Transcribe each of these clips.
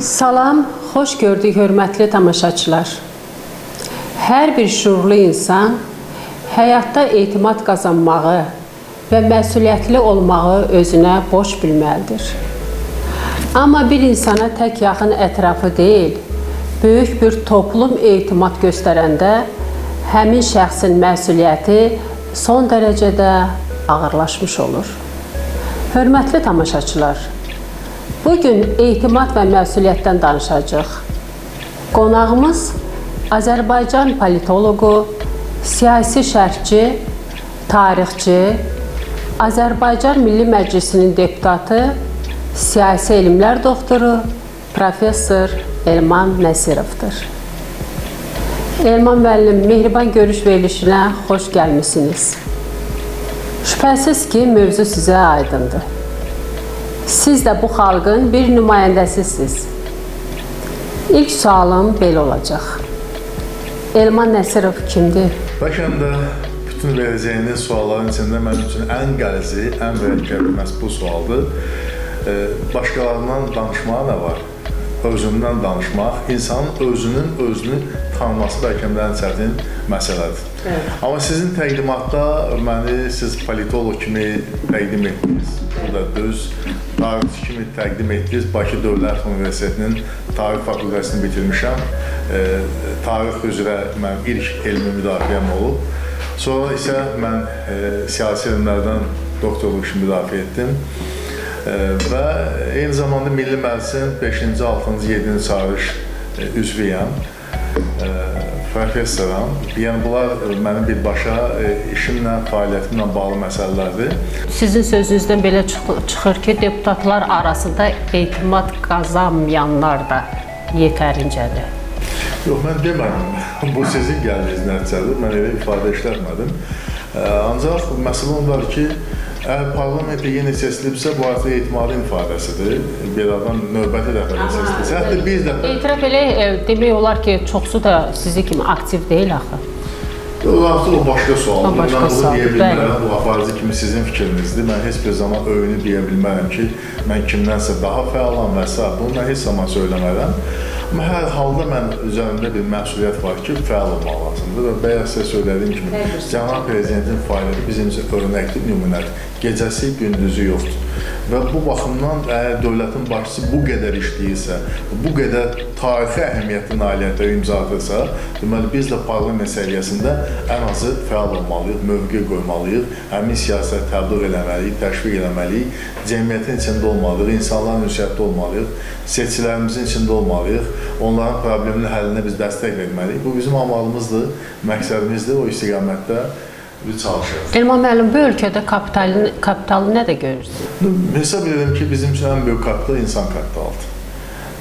Salam, xoş gördük hörmətli tamaşaçılar. Hər bir şüurlu insan həyatda etimad qazanmağı və məsuliyyətli olmağı özünə borc bilməlidir. Amma bir insana tək yaxın ətrafı deyil, böyük bir toplum etimad göstərəndə həmin şəxsin məsuliyyəti son dərəcədə ağırlaşmış olur. Hörmətli tamaşaçılar, bu gün etimad və məsuliyyətdən danışacağıq. Qonağımız Azərbaycan politoloqu, siyasi şərhçi, tarixçi, Azərbaycan Milli Məclisinin deputatı, siyasi elmlər doktoru, professor Elman Nəsirovdur. Elman müəllim, Mehriban görüş verilişinə xoş gəlmisiniz. Şübhəsiz ki, mövzu sizə aydındır. Siz də bu xalqın bir nümayəndəsisiniz. İlk sualım belə olacaq. Elman Nəsirov kimdir? Bəlkə də bütün verəcəyiniz sualların içində mənim üçün ən qəlizi, ən mürəkkəbi məhz bu sualdır. Başqalarından danışmağa nə var? Özündən danışmaq, insanın özünün özünü tanıması bəlkə də ən çətin məsələdir. Evet. Amma sizin təqdimatda məni siz politoloq kimi təqdim etdiniz. Bu da düz. Tarixçi kimi təqdim etdiniz. Bakı Dövlət Universitetinin Tarix fakültəsini bitirmişəm. Tarix üzrə mənim ilk elmi müdafiəm olub. Sonra isə mən siyasi elmlərdən doktorluq işimi müdafiə etdim. Və eyni zamanda Milli Məclisin 5-ci, 6-cı, 7-ci çağırış üzvüyəm. Professoram. Yəni bunlar mənim birbaşa işimlə, fəaliyyətimlə bağlı məsələlərdir. Sizin sözünüzdən belə çıxır ki, deputatlar arasında etimad qazanmayanlar da yetərincədir. Yox, mən demədim. Bu sizin gəldiyiniz nəticədir. Mən elə ifadə işlətmədim. Ancaq məsələ ondadır ki, əgər parlamentdə yenə seçilibsə, bu artıq etimadın ifadəsidir. Bir adam növbəti dəfə də seçilirsə, hətta bir dəfə... Etiraf eləyək, demək olar ki, çoxsu da sizi kimi aktiv deyil axı. Yox, artıq o başqa sualdır. O başqa Mən bunu sualdır, deyə bilmərəm. Bu aparıcı kimi sizin fikrinizdir. Mən heç bir zaman öyünüb deyə bilmərəm ki, mən kimdənsə daha fəalam və s. Bunu mən heç zaman söyləmərəm. Amma hər halda mən üzərimdə bir məsuliyyət var ki, fəal olmaq lazımdır və bayaq sizə söylədiyim kimi, cənab prezidentin fəaliyyəti bizim üçün örnəkdir, nümunədir. Gecəsi, gündüzü yoxdur. Və bu baxımdan əgər dövlətin başçısı bu qədər işləyirsə, bu qədər tarixi əhəmiyyətli nailiyyətlərə imza atırsa, deməli biz də parlament səviyyəsində ən azı fəal olmalıyıq, mövqe qoymalıyıq, həmin siyasəti təbliğ eləməliyik, təşviq eləməliyik, cəmiyyətin içində olmalıyıq, insanların ünsiyyətdə olmalıyıq, seçicilərimizin içində olmalıyıq, onların probleminin həllinə biz dəstək verməliyik. Bu bizim amalımızdır, məqsədimizdir, o istiqamətdə biz çalışırıq. Elman müəllim, bu ölkədə kapitalı nə də görürsünüz? Hesab edirəm ki, bizim üçün ən böyük kapital insan kapitalıdır.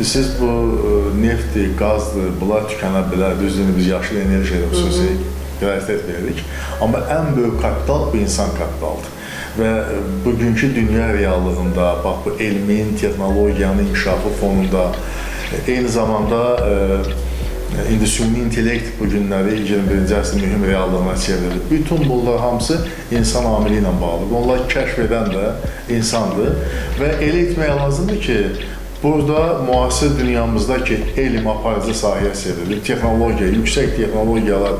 Siz bu neftdir, qazdır, bunlar tükənə bilər. Düzdür, biz yaşıl enerjiyaya xüsusi prioritet veririk. Amma ən böyük kapital bu insan kapitalıdır. Və bugünkü dünya reallığında, bax bu elmin, texnologiyanın inkişafı fonunda, eyni zamanda indi süni intellekt bu günləri 21-ci əsrin mühüm reallığına çevrilir. Bütün bunlar hamısı insan amili ilə bağlıdır. Onlar kəşf edən də insandır və elə etmək lazımdır ki, burada müasir dünyamızda ki, elm aparıcı sahəyə çevrilir, texnologiya, yüksək texnologiyalar,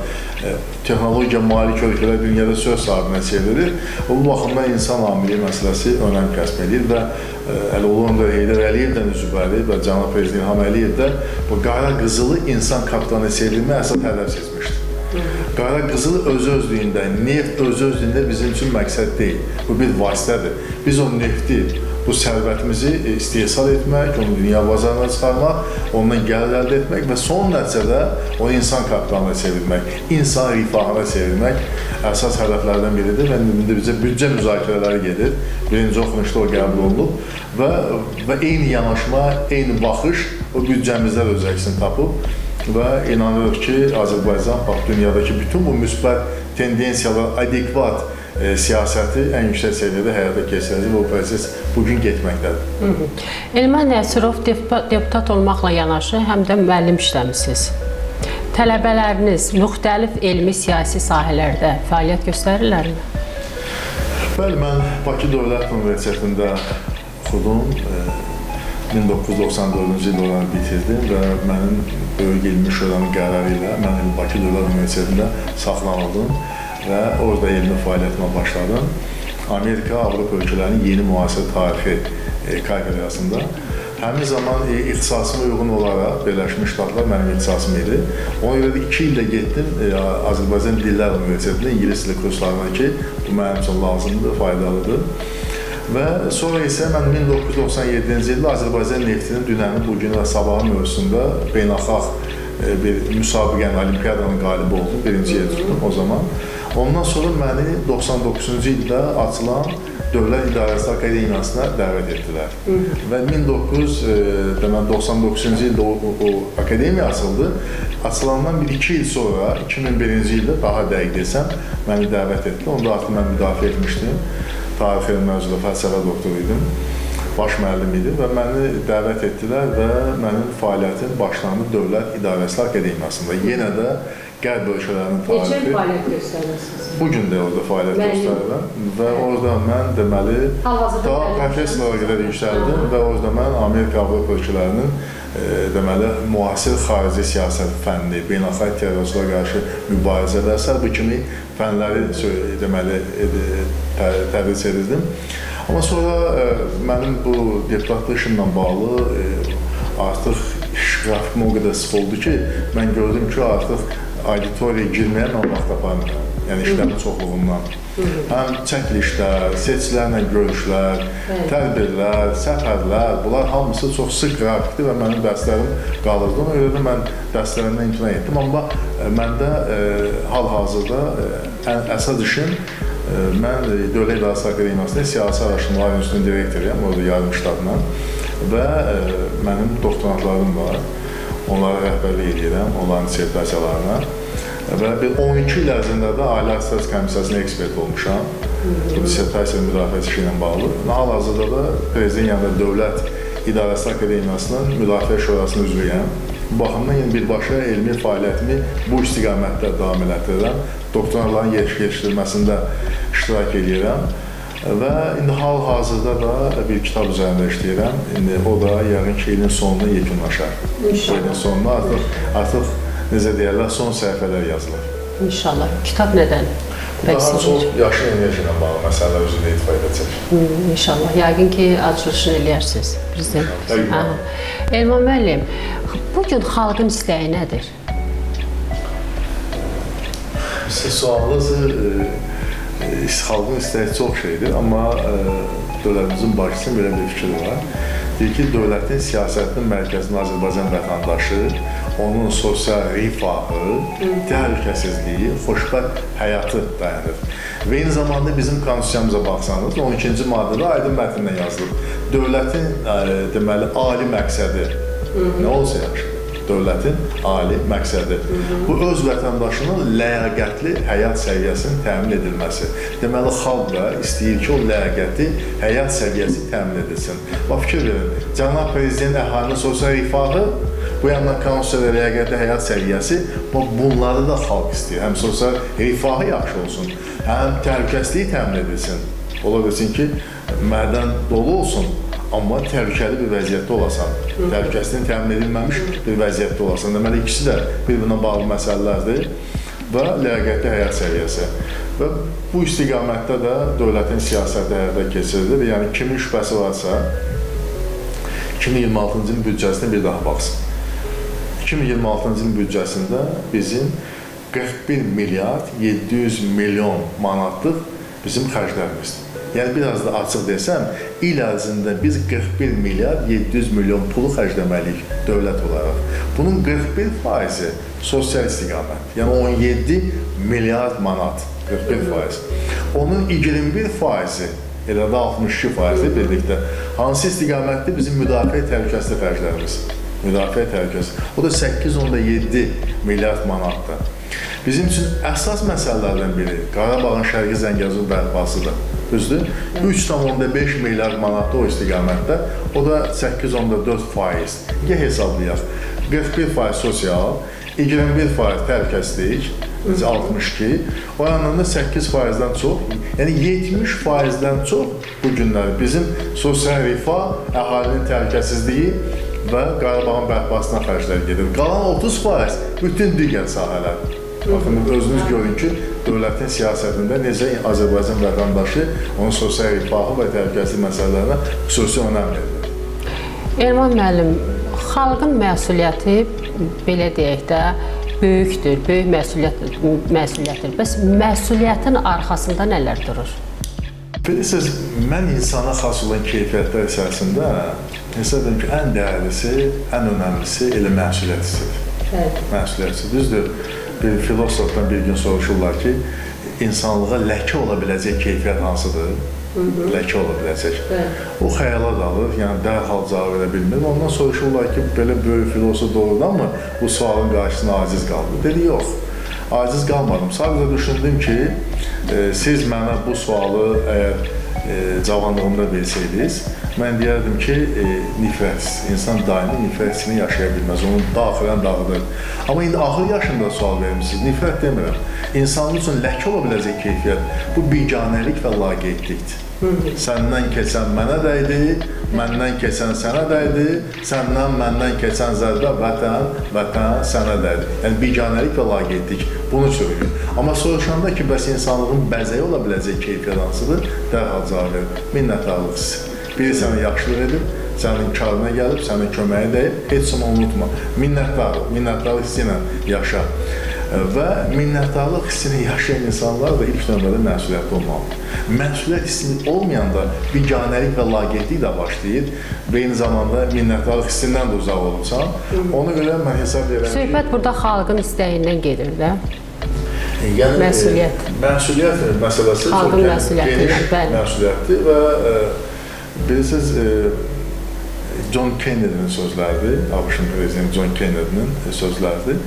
texnologiya malik ölkələr dünyada söz sahibinə çevrilir. Bu baxımdan insan amili məsələsi önəm kəsb edir və Əli Öndər Heydər Əliyevdən üzvləri və cənab Prezident İlham Əliyev də bu qara qızılı insan kapitalına çevrilməyə əsas hədəf seçmişdir. Qara qızıl özü-özlüyündə, neft özü-özlüyündə bizim üçün məqsəd deyil. Bu bir vasitədir. Biz o nefti, bu sərvətimizi istehsal etmək, onu dünya bazarına çıxarmaq, ondan gəlir əldə etmək və son nəticədə onu insan kapitalına çevirmək, insan rifahına çevirmək əsas hədəflərdən biridir və indi bizə büdcə müzakirələri gedir. Birinci oxunuşda o qəbul olunub və eyni yanaşma, eyni baxış o büdcəmizdə də öz əksini tapıb və inanırıq ki, Azərbaycan bax dünyadakı bütün bu müsbət tendensiyalar adekvat siyasəti ən yüksək səviyyədə həyata keçirəcək və o proses bugün getməkdədir. Elman Nəsirov deputat olmaqla yanaşı həm də müəllim işləmisiniz. Tələbələriniz müxtəlif elmi siyasi sahələrdə fəaliyyət göstərirlərmi? Bəli, mən Bakı Dövlət Universitetində oxudum. 1994-cü ildə oranı bitirdim və mənim Böyük Elmi Şuranın qərarı ilə mən Bakı Dövlət Universitetində saxlanıldım və orada elmi fəaliyyətimə başladım. Amerika, Avropa ölkələrinin yeni müasir tarixi kafedrasında. Həmin zaman ixtisasıma uyğun olaraq Birləşmiş Ştatlar mənim ixtisasım idi. Ona görə də 2 ildə getdim Azərbaycan Dillər Universitetində ingilis dili kurslarına ki, bu mənim üçün lazımdır, faydalıdır. Və sonra isə mən 1997-ci ildə Azərbaycan neftinin dünənin, bugünü və sabahı mövzusunda beynəlxalq bir müsabiqənin, olimpiyadanın qalibi oldum, birinci yer tutdum o zaman. Ondan sonra məni 99-cu ildə açılan Dövlət İdarəçiliyi Akademiyasına dəvət etdilər. Və 1999-cu ildə o akademiya açıldı. Açılandan bir-iki il sonra, 2001-ci ildə daha dəqiq desəm, məni dəvət etdilər. Onda artıq mən müdafiə etmişdim. Tarix elmi mövzuda fəlsəfə doktoru idim, baş müəllim idim və məni dəvət etdilər və mənim fəaliyyətim başlandı Dövlət İdarəçiliyi Akademiyasında. Yenə də Qərb ölkələrinin tarixi. Neçə il fəaliyyət göstərirsiniz? Bu gün də orada fəaliyyət göstərirəm və orada mən deməli daha professorlara qədər yüksəldim və orada mən Amerika, Avropa ölkələrinin deməli müasir xarici siyasət fənni, beynəlxalq terrorçulara qarşı mübarizə və sair bu kimi fənləri deməli tədris edirdim. Amma sonra mənim bu deputatlıq işimlə bağlı artıq iş qrafikim o qədər sıx oldu ki, mən gördüm ki, artıq auditoriyaya girməyə mən vaxt taparmıram. Yəni işlərin çoxluğundan. Həm çəkilişlər, seçkilərlə görüşlər, tədbirlər, səfərlər, bunlar hamısı çox sıx qrafikdir və mənim dərslərim qalırdı. Ona görə də mən dərslərimdən imtina etdim. Amma məndə hal-hazırda əsas işim, mən Dövlət İdarəçiliyi Akademiyasında Siyasi Araşdırmalar İnstitutunun direktoruyam, orada yarım ştatla və mənim doktorantlarım var. Onlara rəhbərlik edirəm, onların dissertasiyalarına. Və bir 12 il ərzində də Ali Attestasiya Komissiyasının ekspert olmuşam. Bu dissertasiya müdafiəsi işi ilə bağlı. Hal-hazırda da Prezident yanında Dövlət İdarəçiliyi Akademiyasının Müdafiə Şurasının üzvüyəm. Bu baxımdan yəni birbaşa elmi fəaliyyətimi bu istiqamətdə davam elətdirirəm. Doktorantların yetişdirilməsində iştirak edirəm. Və indi hal-hazırda da bir kitab üzərində işləyirəm. İndi o da yəqin ki, ilin sonunda yekunlaşar. İnşallah. İlin sonunda artıq necə deyərlər, son səhifələr yazılır. İnşallah. Kitab nədən? Daha çox yaşıl enerji ilə bağlı məsələlər üzrə ifa edəcək. İnşallah. Yəqin ki, açılışını eləyərsiniz, Prezident. Elman müəllim, bugün xalqın istəyi nədir? Siz sualınız, xalqın istəyi çox şeydir, amma dövlətimizin başçısının belə bir fikri var. Deyir ki, dövlətin siyasətinin mərkəzində Azərbaycan vətəndaşı, onun sosial rifahı, təhlükəsizliyi, xoşbəxt həyatı dayanır. Və eyni zamanda bizim konstitusiyamıza baxsanız, 12-ci maddədə aydın mətnlə yazılıb. Dövlətin deməli, ali məqsədi nə olsa yaxşıdır? Dövlətin ali məqsədi. Bu, öz vətəndaşının ləyaqətli həyat səviyyəsinin təmin edilməsi. Deməli, xalq da istəyir ki, o ləyaqətli həyat səviyyəsi təmin edilsin. Bax, fikir verin, Cənab Prezident əhalinin sosial rifahı, bu yandan konstitusiyada ləyaqətli həyat səviyyəsi, bunları da xalq istəyir. Həm sosial rifahı yaxşı olsun, həm təhlükəsizliyi təmin edilsin. Ola bilsin ki, mədən dolu olsun, amma təhlükəli bir vəziyyətdə olasan, təhlükəsizliyin təmin edilməmiş bir vəziyyətdə olasan. Deməli, ikisi də bir-birinə bağlı məsələlərdir və ləyaqətli həyat səviyyəsi. Və bu istiqamətdə də dövlətin siyasəti həyata keçirilir. Yəni, kimin şübhəsi varsa, 2026-cı ilin büdcəsinə bir daha baxsın. 2026-cı ilin büdcəsində bizim 41 milyard 700 milyon manatlıq bizim xərclərimizdir. Yəni, biraz da açıq desəm, il ərzində biz 41 milyard 700 milyon pulu xərcləməliyik dövlət olaraq. Bunun 41% sosial istiqamət, yəni 17 milyard manat, 41%. Onun 21%, elə də 62% birlikdə, hansı istiqamətdir? Bizim müdafiə təhlükəsizlik xərclərimiz. Müdafiə təhlükəsizlik. O da 8,7 milyard manatdır. Bizim üçün əsas məsələlərdən biri Qarabağın Şərqi Zəngəzur bərpasıdır. Düzdür? 3,5 milyard manatda o istiqamətdə, o da 8,4%. Gəl hesablayaq. 41% sosial, 21% təhlükəsizlik, necə 62, o yandan da 8%-dən çox, yəni 70%-dən çox bu günlər bizim sosial rifah, əhalinin təhlükəsizliyi və Qarabağın bərpasına xərclər gedir. Qalan 30% bütün digər sahələr. Baxın, özünüz görün ki, dövlətin siyasətində necə Azərbaycan vətəndaşı onun sosial rifahı və təhlükəsizlik məsələlərinə xüsusi önəm verilir. Elman müəllim, xalqın məsuliyyəti, belə deyək də, böyükdür, böyük məsuliyyətdir. Bəs məsuliyyətin arxasında nələr durur? Bilirsiniz, mən insana xas olan keyfiyyətlər içərisində hesab edirəm ki, ən dəyərlisi, ən önəmlisi elə məsuliyyət hissidir. Evet. Məsuliyyət hissi. Düzdür, bir filosofdan bir gün soruşurlar ki, insanlığa ləkə ola biləcək keyfiyyət hansıdır? Ləkə ola biləcək. Evet. O xəyala dalır, yəni dərhal cavab verə bilmir. Ondan soruşurlar ki, belə böyük filosof doğrudanmı bu sualın qarşısına aciz qaldı? Dedi, yox, aciz qalmadım. Sadəcə düşündüm ki, siz mənə bu sualı əgər cavanlığımda versəydiniz, mən deyərdim ki, nifrət, insan daimi nifrət hissini yaşaya bilməz, onu daxilən dağıdır. Amma indi axır yaşında sual vermişsiniz, nifrət demirəm. İnsanın üçün ləkə ola biləcək keyfiyyət, bu biganəlik və laqeydlikdir. Səndən keçən mənə dəydi, məndən keçən sənə dəydi, səndən məndən keçən zərbə vətən, vətən sənə dəydi. Yəni biganəlik və laqeydlik bunu çürüyür. Amma soruşanda ki, bəs insanlığın bəzəyi ola biləcək keyfiyyət hansıdır, dərhal cavab verir. Minnətdarlıq hissi. Biri sənə yaxşılıq edib, sənin karına gəlib, sənin köməyə dəyib, heç zaman unutma. Minnətdarlıq, minnətdarlıq hissi ilə yaşa. Və minnətdarlıq hissini yaşayan insanlar da ilk növbədə məsuliyyətli olmalıdır. Məsuliyyət hissini olmayanda biganəlik və laqeydlik də başlayır və eyni zamanda minnətdarlıq hissindən də uzaq olursan. Ona görə mən hesab edirəm ki... Söhbət burada xalqın istəyindən gedir də. Yəni, məsuliyyət. Məsuliyyət məsələsi xalqın çox geniş məsuliyyətdir və bilirsiniz, John Kennedy'nin sözləridir, ABŞ-ın prezidenti John Kennedy'nin sözləridir.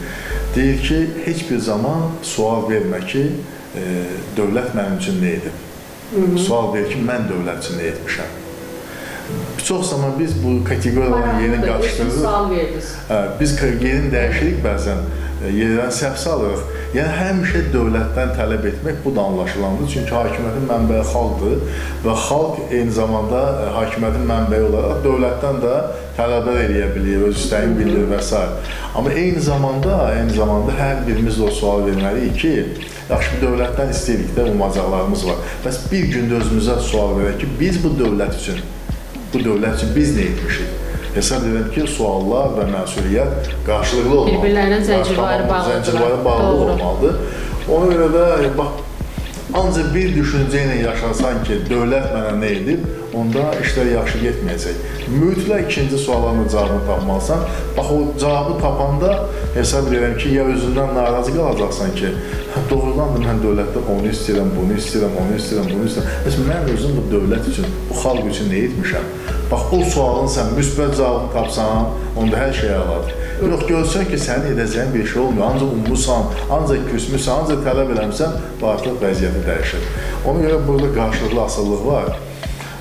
Deyir ki, heç bir zaman sual vermə ki, dövlət mənim üçün nə edib? Sual verir ki, mən dövlət üçün nə etmişəm? Çox zaman biz bu kateqoriyaların yerini qarışdırırıq. Sual verdiniz. Biz yerini dəyişirik bəzən, yerdən səhv salırıq. Yəni, həmişə dövlətdən tələb etmək bu da anlaşılandır. Çünki hakimiyyətin mənbəyi xalqdır və xalq eyni zamanda hakimiyyətin mənbəyi olaraq dövlətdən də tələblər eləyə bilir, öz istəyini bildirir və s. Amma eyni zamanda hər birimiz də o sual verməliyik ki, yaxşı bir dövlətdən istəyirik də, umacaqlarımız var. Bəs bir gündə özümüzə sual verək ki, biz bu dövlət üçün biz nə etmişik? Hesab edirəm ki, suallar və məsuliyyət qarşılıqlı olmalıdır. Bir-birlərinə zəncirvari bağlıdır. Zəncirvari bağlı olmalıdır. Ona görə də bax, ancaq bir düşüncə ilə yaşasan ki, dövlət mənə nə edib, onda işlər yaxşı getməyəcək. Mütləq ikinci sualların cavabını tapmalısan. Bax, o cavabı tapanda hesab edirəm ki, ya özündən narazı qalacaqsan ki, doğrudan da mən dövlətdən onu istəyirəm, bunu istəyirəm, onu istəyirəm, bunu istəyirəm. Bəs mən özüm bu dövlət üçün, bu xalq üçün nə etmişəm? Bax, o sualın sən müsbət cavabını tapsan, onda hər şey əladır. Yox, görsən ki, sənin edəcəyin bir şey olmuyor, ancaq ummusan, ancaq küsmüsən, ancaq tələb eləmişsən, bu artıq vəziyyəti dəyişir. Ona görə burada qarşılıqlı asılılıq var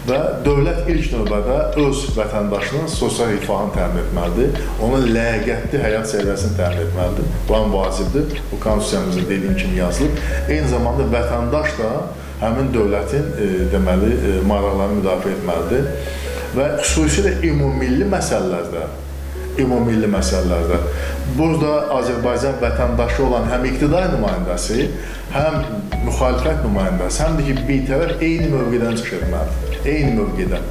və dövlət ilk növbədə öz vətəndaşının sosial rifahını təmin etməlidir, onun ləyaqətli həyat səviyyəsini təmin etməlidir. Bu ən vacibdir, bu konstitusiyamızda dediyim kimi yazılıb. Eyni zamanda vətəndaş da həmin dövlətin deməli, maraqlarını müdafiə etməlidir və xüsusilə ümummilli məsələlərdə, burada Azərbaycan vətəndaşı olan həm iqtidar nümayəndəsi, həm müxalifət nümayəndəsi, həm də ki, bir tərəf eyni mövqedən çıxış etməlidir. Eyni mövqedən.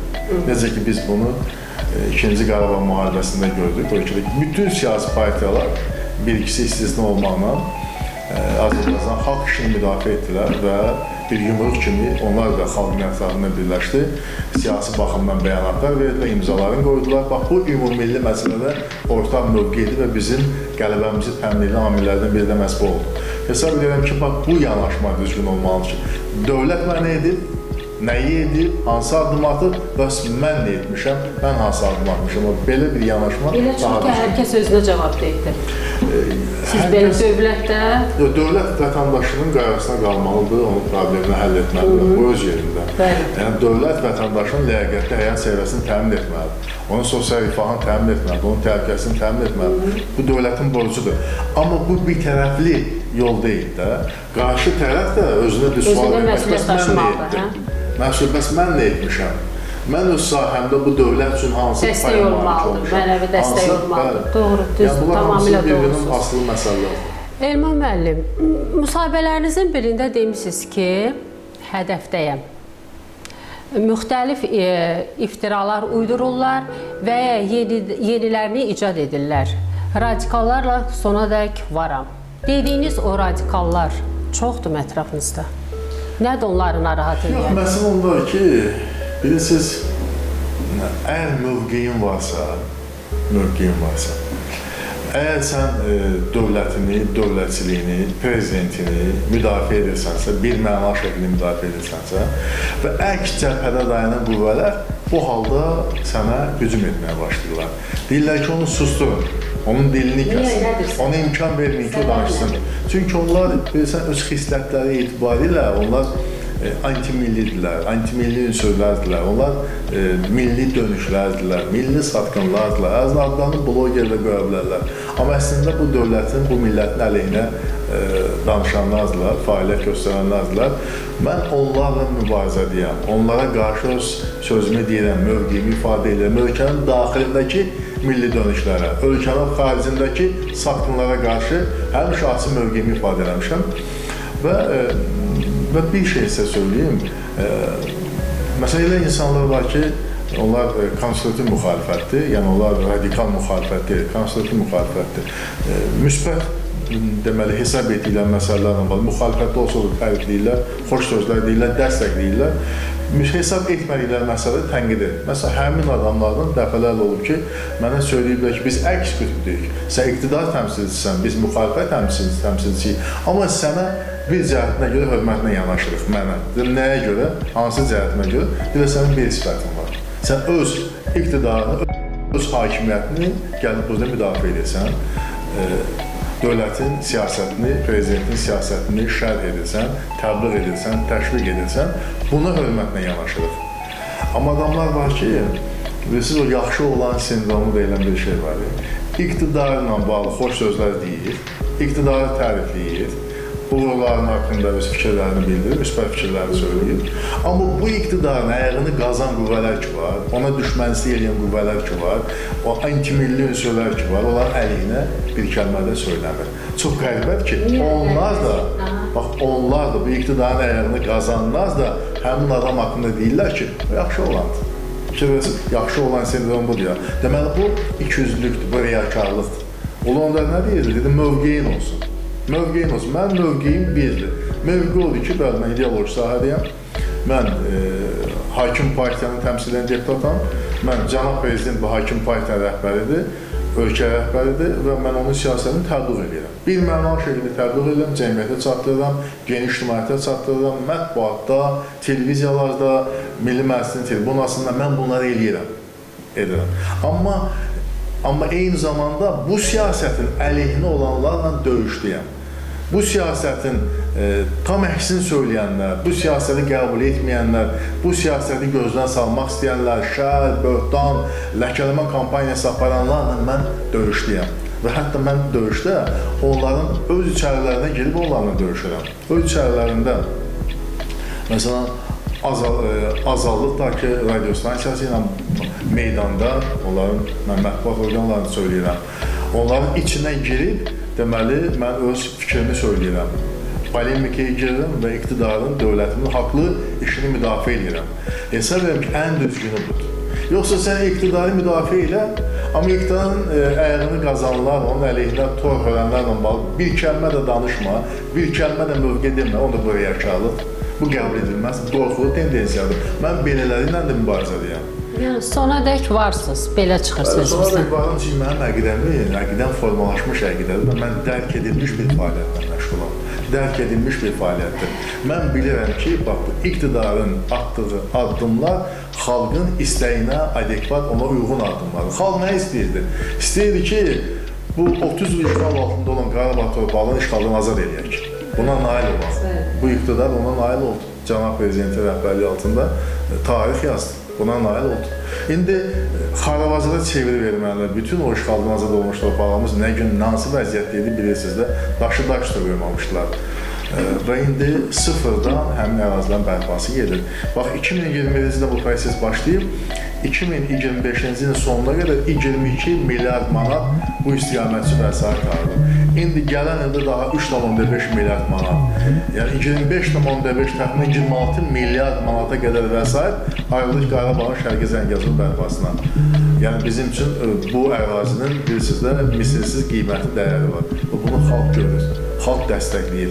Necə ki, biz bunu İkinci Qarabağ müharibəsində gördük. Ölkədə bütün siyasi partiyalar bir ikisi istisna olmaqla Azərbaycan xalq işini müdafiə etdilər və bir yumruq kimi onlar da xalqın ətrafında birləşdi. Siyasi baxımdan bəyanatlar verdilər, imzalarını qoydular. Bax, bu ümummilli məsələdə ortaq mövqe idi və bizim qələbəmizi təmin edən amillərdən biri də məhz bu oldu. Hesab edirəm ki, bax, bu yanaşma düzgün olmalıdır ki, dövlət mənə edib, nəyi edib, hansı addım atıb, bəs mən nə etmişəm, mən hansı addım atmışam. Belə bir yanaşma elə daha çünki hər kəs özünə cavab deyildir. Siz belə dövlətdə... Dövlət vətəndaşının qayğısına qalmalıdır, onun problemini həll etməlidir. Bu öz yerində. Bəli. Yəni, dövlət vətəndaşının ləyaqətli həyat səviyyəsini təmin etməlidir. Onun sosial rifahını təmin etməlidir, onun təhlükəsini təmin etməlidir. Bu dövlətin borcudur. Amma bu bir tərəfli yol deyil də. Qarşı tərəf də özünə bir sual vermək, bəs mən nə etdim? Bəs mən nə etmişəm? Mən öz sahəmdə bu dövlət üçün hansı dəstək olmalıdır, mənəvi dəstək olmalıdır. Doğru, düzdür, tamamilə doğrusunuz. Asılı məsələlərdir. Elman müəllim, müsahibələrinizin birində demişsiniz ki, hədəfdəyəm. Müxtəlif iftiralar uydururlar və ya yenilərini icad edirlər. Radikallarla sonadək varam. Dediyiniz o radikallar çoxdur ətrafınızda. Nədir onları narahat edən? Yox, məsələ ondadır ki, bilirsiniz, əgər mövqeyin varsa, əgər sən dövlətini, dövlətçiliyini, prezidentini müdafiə edirsənsə, bir məna şəklini müdafiə edirsənsə və əks cəbhədə dayanan qüvvələr bu halda sənə hücum etməyə başlayırlar. Deyirlər ki, onu susturun, onun dilini kəsin, ona imkan verməyin ki, o danışsın. Çünki onlar, bilirsən, öz xislətləri etibarilə onlar antimillidirlər, antimilli ünsürlərdirlər, onlar milli dönüşlərdirlər, milli satqınlardirlər, əzən adlarını blogerlə qoya bilərlər. Amma əslində bu dövlətin, bu millətin əleyhinə danışanlardırlar, fəaliyyət göstərənlərdirlər. Mən onlarla mübarizədəyəm, onlara qarşı öz sözümü deyirəm, mövqeyimi ifadə edirəm, ölkənin daxilindəki milli dönüşlərə, ölkənin xaricindəki satqınlara qarşı həmişə açıq mövqeyimi ifadə eləmişəm. Və bir şey sizə söyləyim, məsələn, elə insanlar var ki, onlar konstruktiv müxalifətdir, yəni onlar radikal müxalifət deyil, konstruktiv müxalifətdir. Müsbət, deməli, hesab etdikləri məsələlərlə bağlı, müxalifətdə olsa da tərifləyirlər, xoş sözlər deyirlər, dəstəkləyirlər. Hesab etmədikləri məsələ tənqid edir. Məsələn, həmin adamlardan dəfələrlə olub ki, mənə söyləyiblər ki, biz əks qütbdəyik, sən iqtidar təmsilçisən, biz müxalifət təmsilçiyik, amma sənə bir cəhətinə görə hörmətlə yanaşırıq mənə. Dedim, nəyə görə, hansı cəhətinə görə? Dedim, sənin bir sifətin var. Sən öz iqtidarını, öz hakimiyyətini gəlib burada müdafiə edirsən, dövlətin siyasətini, prezidentin siyasətini şərh edirsən, təbliğ edirsən, təşviq edirsən, buna hörmətlə yanaşırıq. Amma adamlar var ki, bilirsiniz, o yaxşı olan sindromu deyilən bir şey var. İqtidarla bağlı xoş sözlər deyir, iqtidarı tərifləyir, uğurların haqqında öz fikirlərini bildirir, müsbət fikirlərini söyləyir. Amma bu iqtidarın ayağını qazan qüvvələr ki var, ona düşmənçilik eləyən qüvvələr ki var, o antimilli ünsürlər ki var, onların əleyhinə bir kəlmə də söyləmir. Çox qəribədir ki, onlar da, bax, onlar da bu iqtidarın ayağını qazanlar da həmin adam haqqında deyirlər ki, o yaxşı olandır. Yaxşı olan sindrom budur ya. Deməli, bu ikiyüzlülükdür, bu riyakarlıqdır. Ulu Öndər nə deyirdi? Dedi, mövqeyin olsun. Mövqeyin olsun. Mənim mövqeyim birdir. Mövqe odur ki, bəli, mən ideoloji sahədəyəm. Mən hakim partiyanı təmsil edən deputatam. Mən cənab prezident və hakim partiyanın rəhbəridir, ölkə rəhbəridir və mən onun siyasətini təbliğ edirəm. Bir mənalı şəkildə təbliğ edirəm, cəmiyyətə çatdırıram, geniş ictimaiyyətə çatdırıram, mətbuatda, televiziyalarda, Milli Məclisin tribunasında mən bunları eləyirəm, edirəm. Amma eyni zamanda bu siyasətin əleyhinə olanlarla döyüşlüyəm. Bu siyasətin tam əksini söyləyənlər, bu siyasəti qəbul etməyənlər, bu siyasəti gözdən salmaq istəyənlər, şər, böhtan, ləkələmə kampaniyası aparanlarla mən döyüşlüyəm. Və hətta mən döyüşdə onların öz içərilərinə girib onlarla döyüşürəm. Öz içərilərində, məsələn, Azadlıqdakı radio stansiyası ilə meydanda, onların, mən mətbuat orqanlarını söyləyirəm, onların içinə girib, deməli, mən öz fikrimi söyləyirəm. Polemikaya girirəm və iqtidarın, dövlətimin haqlı işini müdafiə edirəm. Hesab edirəm ki, ən düzgünü budur. Yoxsa sən iqtidarı müdafiə elə, amma iqtidarın ayağını qazanlar, onun əleyhinə tor hörənlərlə bağlı bir kəlmə də danışma, bir kəlmə də mövqe demə, o da bu riyakarlıqdır. Bu qəbul edilməz, qorxulu tendensiyadır. Mən belələri ilə də mübarizə edirəm. Yəni, sona dək varsınız, belə çıxır sözünüzdən. Sona dək varam, çünki mənim əqidəm formalaşmış əqidədir və mən dərk edilmiş bir fəaliyyətlə məşğulam. Dərk edilmiş bir fəaliyyətdir. Mən bilirəm ki, bax, bu iqtidarın atdığı addımlar xalqın istəyinə adekvat, ona uyğun addımlardır. Xalq nə istəyirdi? İstəyirdi ki, bu 30 il işğal altında olan Qarabağ torpağının işğaldan azad eləyək. Buna nail olaq. Bu iqtidar ona nail oldu. cənab prezidentin rəhbərliyi altında tarix yazdı. Buna nail oldu. İndi Xarabazada çevirib ermənilər bütün o işğaldan azad olmuş torpaqlarımız nə gün, hansı vəziyyətdə idi bilirsiniz də, daşı daş da qoymamışdılar. Və indi sıfırdan həmin ərazilərin bərpası gedir. Bax, 2021-ci ildə bu proses başlayıb, 2025-ci ilin sonuna qədər 22 milyard manat bu istiqamət üçün vəsait ayrılır. İndi gələn ildə daha 3,5 milyard manat, yəni 25,5 təxminən 26 milyard manata qədər vəsait ayrılır Qarabağın Şərqi Zəngəzur bərpasına. Yəni bizim üçün bu ərazinin bilirsiniz də misilsiz qiymətli dəyəri var. Bunu xalq görür, xalq dəstəkləyir.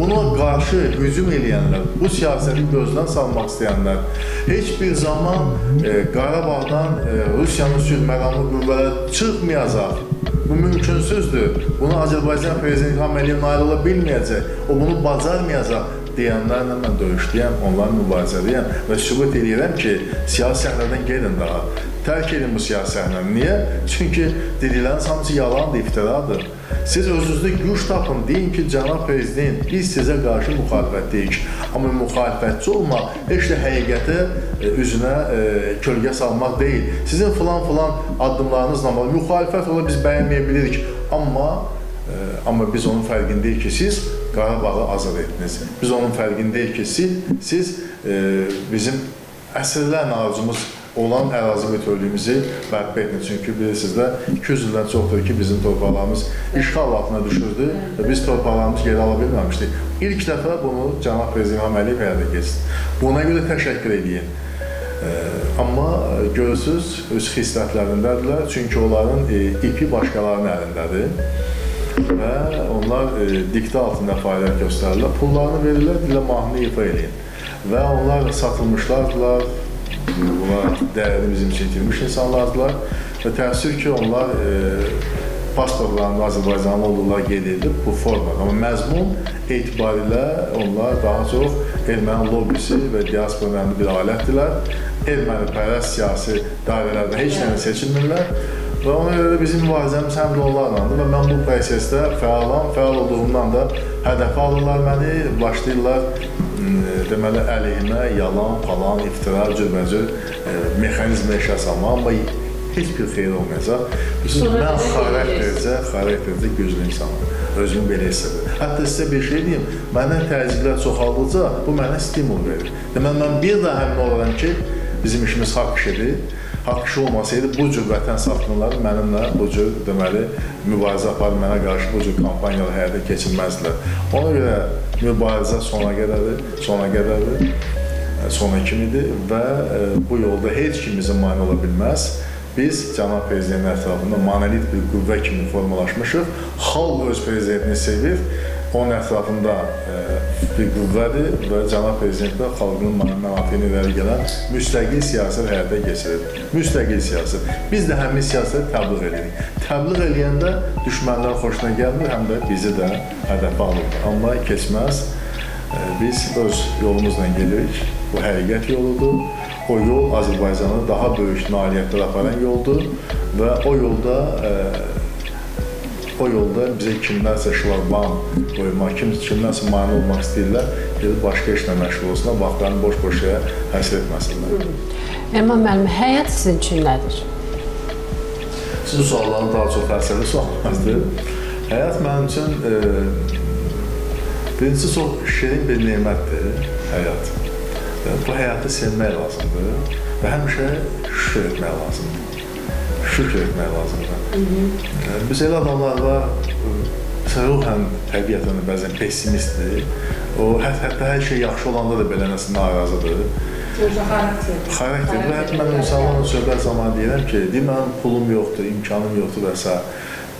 Buna qarşı hücum eləyənlər, bu siyasəti gözdən salmaq istəyənlər heç bir zaman Qarabağdan Rusiyanın sülhməramlı qüvvələri çıxmayacaq. Bu mümkünsüzdür. Bunu Azərbaycan Prezidenti İlham Əliyev nail ola bilməyəcək, o bunu bacarmayacaq deyənlərlə mən döyüşlüyəm, onlarla mübarizəliyəm və sübut eləyirəm ki, siyasi səhnədən gedin daha. Tərk edin bu siyasi səhnəni. Niyə? Çünki dedikləriniz hamısı yalandır, iftiradır. Siz özünüzdə güc tapın, deyin ki, cənab prezident, biz sizə qarşı müxalifətdəyik. Amma müxalifətçi olmaq heç də həqiqətə üzünə kölgə salmaq deyil. Sizin filan-filan addımlarınızla müxalifət ola biz bəyənməyə bilirik. Amma biz onun fərqindəyik ki, siz Qarabağı azad etdiniz. Biz onun fərqindəyik ki, siz bizim əsrlərlə arzumuz olan ərazi bütövlüyümüzü bərpa etdiniz. Çünki bilirsiniz də 200 ildən çoxdur ki, bizim torpaqlarımız işğal altına düşürdü və biz torpaqlarımızı geri ala bilməmişdik. İlk dəfə bunu cənab Prezident İlham Əliyev həyata keçirdi. Buna görə təşəkkür edin. Amma görürsünüz, öz xislətlərindədirlər. Çünki onların ipi başqalarının əlindədir və onlar diktə altında fəaliyyət göstərirlər. Pullarını verirlər, dilə mahnını ifa eləyin. Və onlar satılmışlardılar, bunlar dəyərini bizim üçün itirmiş insanlardılar və təəssüf ki, onlar pasportlarında Azərbaycanlı oldular qeyd edilib bu formada. Amma məzmun etibarilə onlar daha çox erməni lobbisi və diaspora önemli bir alətdirlər. Ermənipərəst siyasi dairələrdə heç nəylə seçilmirlər və ona görə də bizim mübarizəmiz həm də onlarlandır və mən bu prosesdə fəalam, fəal olduğumdan da hədəfə alırlar məni, başlayırlar deməli əleyhimə yalan, falan, iftira, cürbəcür mexanizmə işə salmaq, amma heç bir xeyir olmayacaq. Bilirsiniz, mən xaraktercə güclü insanam. Özümü belə hiss edirəm. Hətta sizə bir şey deyim, məndən təzyiqlər çoxaldıqca bu mənə stimul verir. Deməli, mən bir daha əmin oluram ki, bizim işimiz haqq işidir. Haqq işi olmasaydı bu cür vətən satqınları mənimlə bu cür deməli mübarizə aparıb mənə qarşı bu cür kampaniyalar həyata keçirməzdilər. Ona görə mübarizə sona qədərdir, sona kimidir və bu yolda heç kim bizə mane ola bilməz. Biz cənab prezidentin ətrafında monolit bir qüvvə kimi formalaşmışıq. Xalq öz prezidentini sevir, onun ətrafında bir qüvvədir və cənab prezident də xalqının mənafeyini irəli gələn müstəqil siyasət həyata keçirir. Müstəqil siyasət. Biz də həmin siyasəti təbliğ edirik. Təbliğ eləyəndə düşmənlər xoşuna gəlmir, həm də bizi də hədəfə alırlar. Amma keçməz. Biz öz yolumuzla gedirik. Bu həqiqət yoludur. O yol Azərbaycanı daha böyük nailiyyətlər aparan yoldur və o yolda bizə kimlərsə şlagbaum qoymaq, kimlərsə mane olmaq istəyirlər, gedib başqa işlə məşğul olsunlar, vaxtlarını boş-boş yerə həsr etməsinlər. Elman müəllim, həyat sizin üçün nədir? Sizin sualların daha çox fəlsəfi suallardır. Həyat mənim üçün birincisi çox şirin bir nemətdir həyat. Bu həyatı sevmək lazımdır və həmişə şükür etmək lazımdır. Şükür etmək lazımdır. Biz elə adamlar var, ruhən təbiətən bəzən pessimistdir. O, hətta hər şey yaxşı olanda da belə nəsə narazıdır. Xarakter. Xarakter. Hətta mən insanlarla söhbət zamanı deyirəm ki, deyir, mənim pulum yoxdur, imkanım yoxdur və s.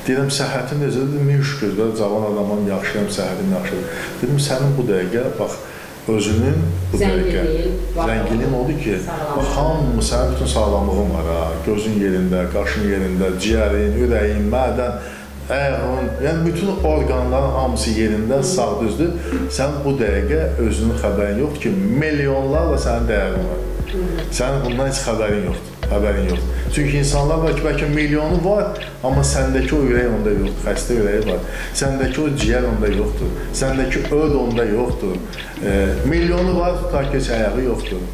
Deyirəm, səhhətim necədir? Min şükür də, cavan adamım, yaxşıyam, səhhətim yaxşıdır. Dedim, sənin bu dəqiqə, bax, özünün bu dəqiqə zənginliyin odur ki, bax, hamı sənin bütün sağlamlığın var ha, gözün yerində, qaşın yerində, ciyərin, ürəyin, mədən, ayağın, yəni bütün orqanların hamısı yerində, sağ düzdür. Sən bu dəqiqə özünün xəbərin yoxdur ki, milyonlarla sənin dəyərin var. Sənin bundan heç xəbərin yoxdur. Xəbərin yoxdur. Çünki insanlar var ki, bəlkə milyonu var, amma səndəki o ürək onda yoxdur, xəstə ürəyi var. Səndəki o ciyər onda yoxdur. Səndəki öd onda yoxdur. Milyonu var, tutaq ki, heç ayağı yoxdur.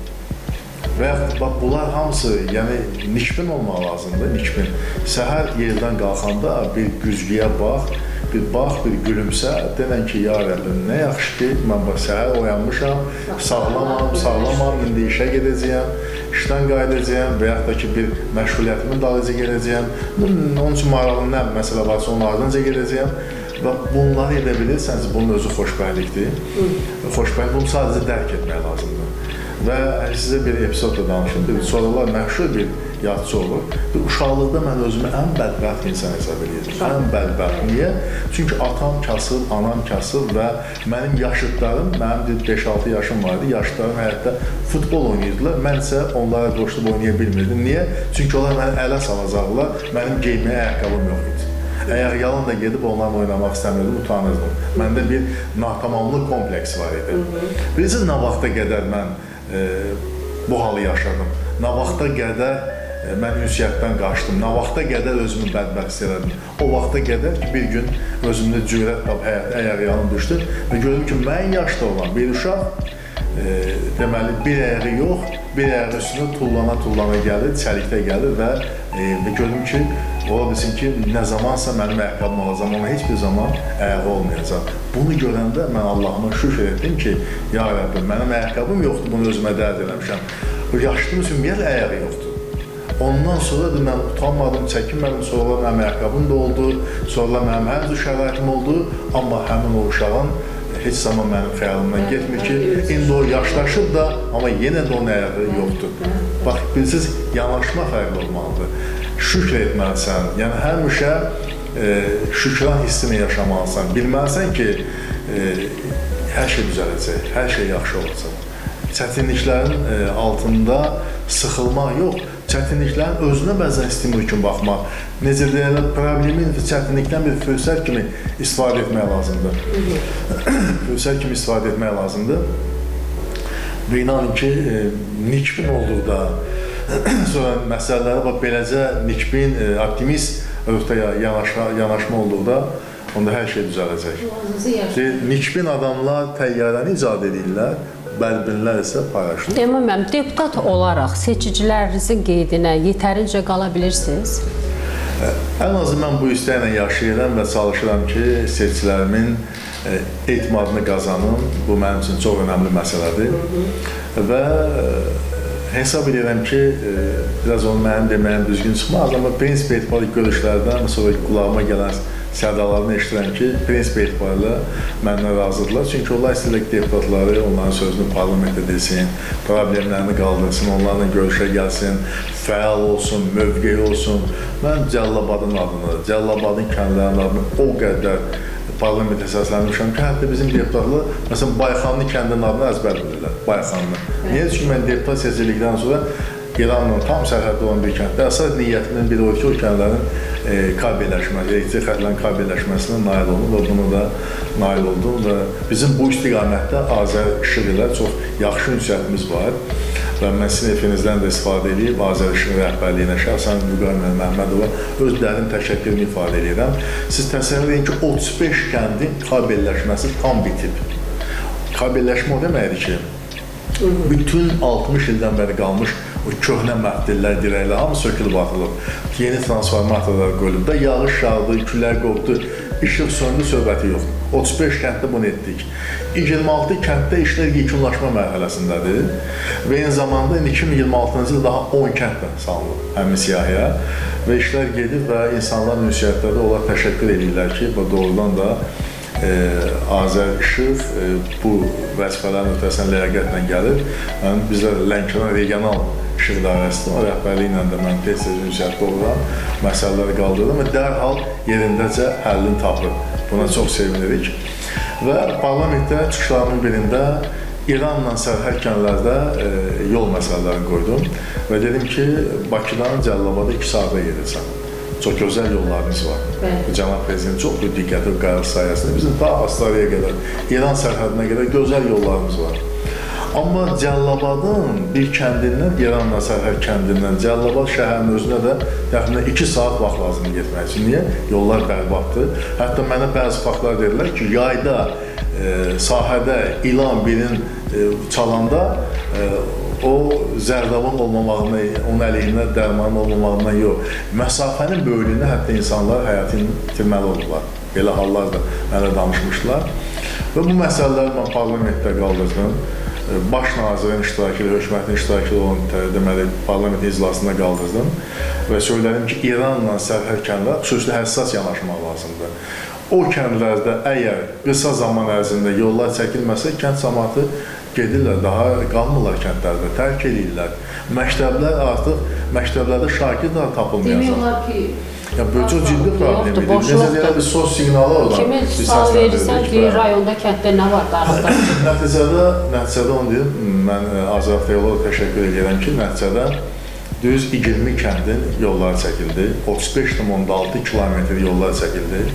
Və yaxud bax, bunlar hamısı, yəni nikbin olmaq lazımdır, nikbin. Səhər yerdən qalxanda bir güzgüyə bax, bir bax, bir gülümsə, denən ki, ya Rəbbim, nə yaxşı ki, mən bax, səhər oyanmışam, sağlamam, indi işə gedəcəyəm, işdən qayıdacağam və yaxud da ki, bir məşğuliyyətimin dalınca gedəcəyəm. Onun üçün maraqlı nə məsələ varsa, onun ardınca gedəcəyəm. Və bunları edə bilirsənsə, bunun özü xoşbəxtlikdir. Xoşbəxtlik, bunu sadəcə dərk etmək lazımdır. Və sizə bir epizod da danışım. Sonralar məşhur bir yadçı olur. Uşaqlıqda mən özümü ən bədbəxt insan hesab eləyəcəm. Ən bədbəxt. Niyə? Çünki atam kasıb, anam kasıb və mənim yaşıdlarım, mənim bir 5-6 yaşım vardı, yaşıdlarım həyatda futbol oynayırdılar. Mən isə onlara qoşulub oynaya bilmirdim. Niyə? Çünki onlar məni ələ salacaqlar, mənim geyməyə ayaqqabım yox idi. Əgər yalan da gedib onlarla oynamaq istəmirdim, utanırdım. Məndə bir natamamlıq kompleksi var idi. Bilirsiniz, nə vaxta qədər mən bu halı yaşadım, nə vaxta qədər mən ünsiyyətdən qaçdım, nə vaxta qədər özümü bədbəxt hiss elədim. O vaxta qədər ki, bir gün özümdə cürət tapıb həyata ayaq yanım düşdü və gördüm ki, mən yaşda olan bir uşaq, deməli, bir ayağı yox, bir ayağı üstünə tullana-tullana gəlir, çəlikdə gəlir və gördüm ki, ola bilsin ki, nə zamansa mənim ayaqqabım olacaq, ona heç bir zaman ayağı olmayacaq. Bunu görəndə mən Allahıma şükür etdim ki, ya Rəbbim, mənim ayaqqabım yoxdur, bunu özümə dərd eləmişəm. Bu yaşlım üçün ümumiyyətlə ayağı yoxdur. Ondan sonra da mən utanmadım, çəkinmədim, sonra mənim ayaqqabım da oldu, sonra mənim hər cür şəraitim oldu, amma həmin o uşağın heç zaman mənim xəyalımdan getmir ki, indi o yaşlaşır da, amma yenə də onun ayağı yoxdur. Bax, bilirsiniz, yanaşma fərqli olmalıdır. Şükr etməlisən, yəni həmişə şükran hissini yaşamalısan. Bilməlisən ki, hər şey düzələcək, hər şey yaxşı olacaq. Çətinliklərin altında sıxılmaq yox, çətinliklərin özünə bəzən stimul kimi baxmaq. Necə deyirlər, problemin çətinlikdən bir fürsət kimi istifadə etmək lazımdır. Fürsət kimi istifadə etmək lazımdır. Və inanın ki, nikbin olduqda, sonra məsələlərə bax, beləcə nikbin, optimist ruhda yanaşma olduqda, onda hər şey düzələcək. Nikbin adamlar təyyarəni icad edirlər, bədbinlər isə paylaşılır. Elman müəllim, deputat olaraq seçicilərinizin qeydinə yetərincə qala bilirsiniz? Ən azı mən bu istəklə yaşayıram və çalışıram ki, seçicilərimin etimadını qazanım. Bu mənim üçün çox önəmli məsələdir. Və hesab edirəm ki, biraz onu mənim deməyim düzgün çıxmaz, amma prinsip etibarlı görüşlərdən sonra qulağıma gələn sədalarını eşidirəm ki, prinsip etibarıyla məndən razıdırlar. Çünki onlar istəyirlər ki, deputatları onların sözünü parlamentdə desin, problemlərini qaldırsın, onlarla görüşə gəlsin, fəal olsun, mövqeyi olsun. Mən Cəlilabadın adını, Cəlilabadın kəndlərinin adını o qədər parlamentdə səsləndirmişəm ki, hətta bizim deputatlar, məsələn, Bayxanlı kəndinin adını əzbər bilirlər, Bayxanlı. Niyə? Çünki mən deputat seçildikdən sonra İranla tam sərhəddə olan bir kənddə əsas niyyətimin biri o ki, o kəndlərin kabelləşməsi, elektrik xətlərinin kabelləşməsinə nail oldum və bunu da nail oldum və bizim bu istiqamətdə Azərişıq ilə çox yaxşı ünsiyyətimiz var və mən sizin efirinizdən də istifadə edib Azərişığın rəhbərliyinə, şəxsən Vüqar Məhəmmədova öz dərin təşəkkürümü ifadə edirəm. Siz təsəvvür edin ki, 35 kəndin kabelləşməsi tam bitib. Kabelləşmə o deməkdir ki, bütün 60 ildən bəri qalmış o köhnə məftillər, dirəklər, hamı sökülüb atılıb. Yeni transformatorlar qoyulub da, yağış yağdı, külək qopdu, işıq söndü, söhbəti yoxdur. 35 kənddə bunu etdik. 26 kənddə işlər yekunlaşma mərhələsindədir və eyni zamanda 2026-cı il daha 10 kənd də salınıb həmin siyahıya və işlər gedir və insanlar ünsiyyətlərdə onlar təşəkkür edirlər ki, bu doğrudan da Azərişıq bu vəzifələrin öhdəsindən ləyaqətlə gəlir. Yəni, bizlər Lənkəran regional İşıq idarəsidir, o rəhbərliyi ilə də mən tez-tez ünsiyyətdə oluram, məsələləri qaldırıram və dərhal yerindəcə həllini tapır. Buna çox sevinirik. Və parlamentdə çıxışlarımın birində İranla sərhəd kəndlərdə yol məsələlərini qoydum və dedim ki, Bakıdan Cəlilabada 2 saata gedirsən. Çox gözəl yollarımız var. Cənab Prezident çox böyük diqqəti və qayğı sayəsində bizim ta Astaraya qədər, İran sərhədinə qədər gözəl yollarımız var. Amma Cəlilabadın bir kəndindən, İranla sərhəd kəndindən Cəlilabad şəhərinin özünə də təxminən 2 saat vaxt lazımdır getmək üçün. Niyə? Yollar bərbaddır. Hətta mənə bəzi faktlar dedilər ki, yayda sahədə ilan birin çalanda o zərdabın olmamağına, onun əleyhinə dərmanın olmamağından yox, məsafənin böyüklüyündə hətta insanlar həyatını itirməli oldular. Belə hallar da mənə danışmışdılar. Və bu məsələləri mən parlamentdə qaldırdım. Baş nazirin iştirakı ilə, hökumətin iştirakı ilə olan deməli, parlamentin iclasında qaldırdım və söylədim ki, İranla sərhəd kəndlər xüsusilə həssas yanaşmaq lazımdır. O kəndlərdə əgər qısa zaman ərzində yollar çəkilməsə, kənd cəmaatı gedirlər, daha qalmırlar kəndlərdə, tərk eləyirlər. Məktəblər artıq, məktəblərdə şagirdlər tapılmayacaq. Demək olar ki, ya, bu çox ciddi problem idi. Necə deyirlər, bir sos siqnalı olan. Kimi sual verirsən ki, rayonda, kənddə nə var darıqda? Nəticədə onu deyim, mən Azər Avtoyolova təşəkkür edirəm ki, nəticədə düz 20 kəndin yolları çəkildi, 35,6 kilometr yollar çəkildi.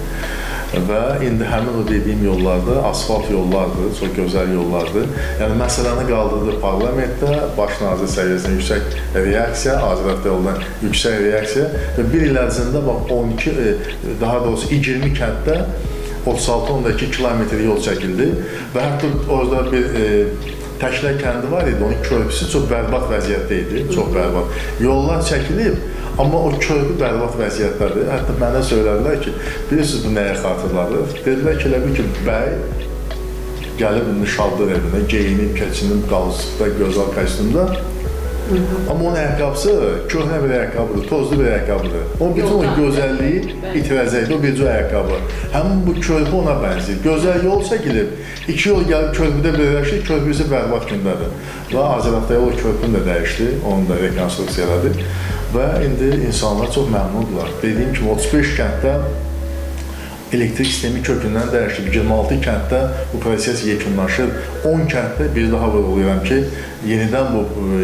Və indi həmin o dediyim yollarda asfalt yollardır, çox gözəl yollardır. Yəni, məsələni qaldırdı parlamentdə, baş nazir səviyyəsində yüksək reaksiya, Azər Avtoyoldan yüksək reaksiya və bir il ərzində bax 12, daha doğrusu 20 kənddə 36,2 kilometr yol çəkildi və hətta orada bir Təklər kəndi var idi, onun körpüsü çox bərbad vəziyyətdə idi, çox bərbad. Yollar çəkilib, amma o körpü bərbad vəziyyətdədir. Hətta mənə söylədilər ki, bilirsiniz bu nəyə xatırladır? Dedilər ki, elə bil ki, bəy gəlib nişaldır evinə, geyinib, keçinib, qalsıqda, gözəl kostyumda. Amma onun ayaqqabısı köhnə bir ayaqqabıdır, tozlu bir ayaqqabıdır. O bütün o gözəlliyi itirəcəkdir, o bircə ayaqqabı. Həmin bu körpü ona bənzəyir. Gözəl yol çəkilib, iki yol gəlib körpüdə birləşir, körpü isə bərbad gündədir. Və Azər Avtoyol o körpünü də dəyişdi, onu da rekonstruksiya elədi. Və indi insanlar çox məmnundurlar. Dediyim kimi, 35 kənddə elektrik sistemi kökündən dəyişib, 26 kənddə bu proses yekunlaşır. 10 kənddə bir daha vurğulayıram ki, yenidən bu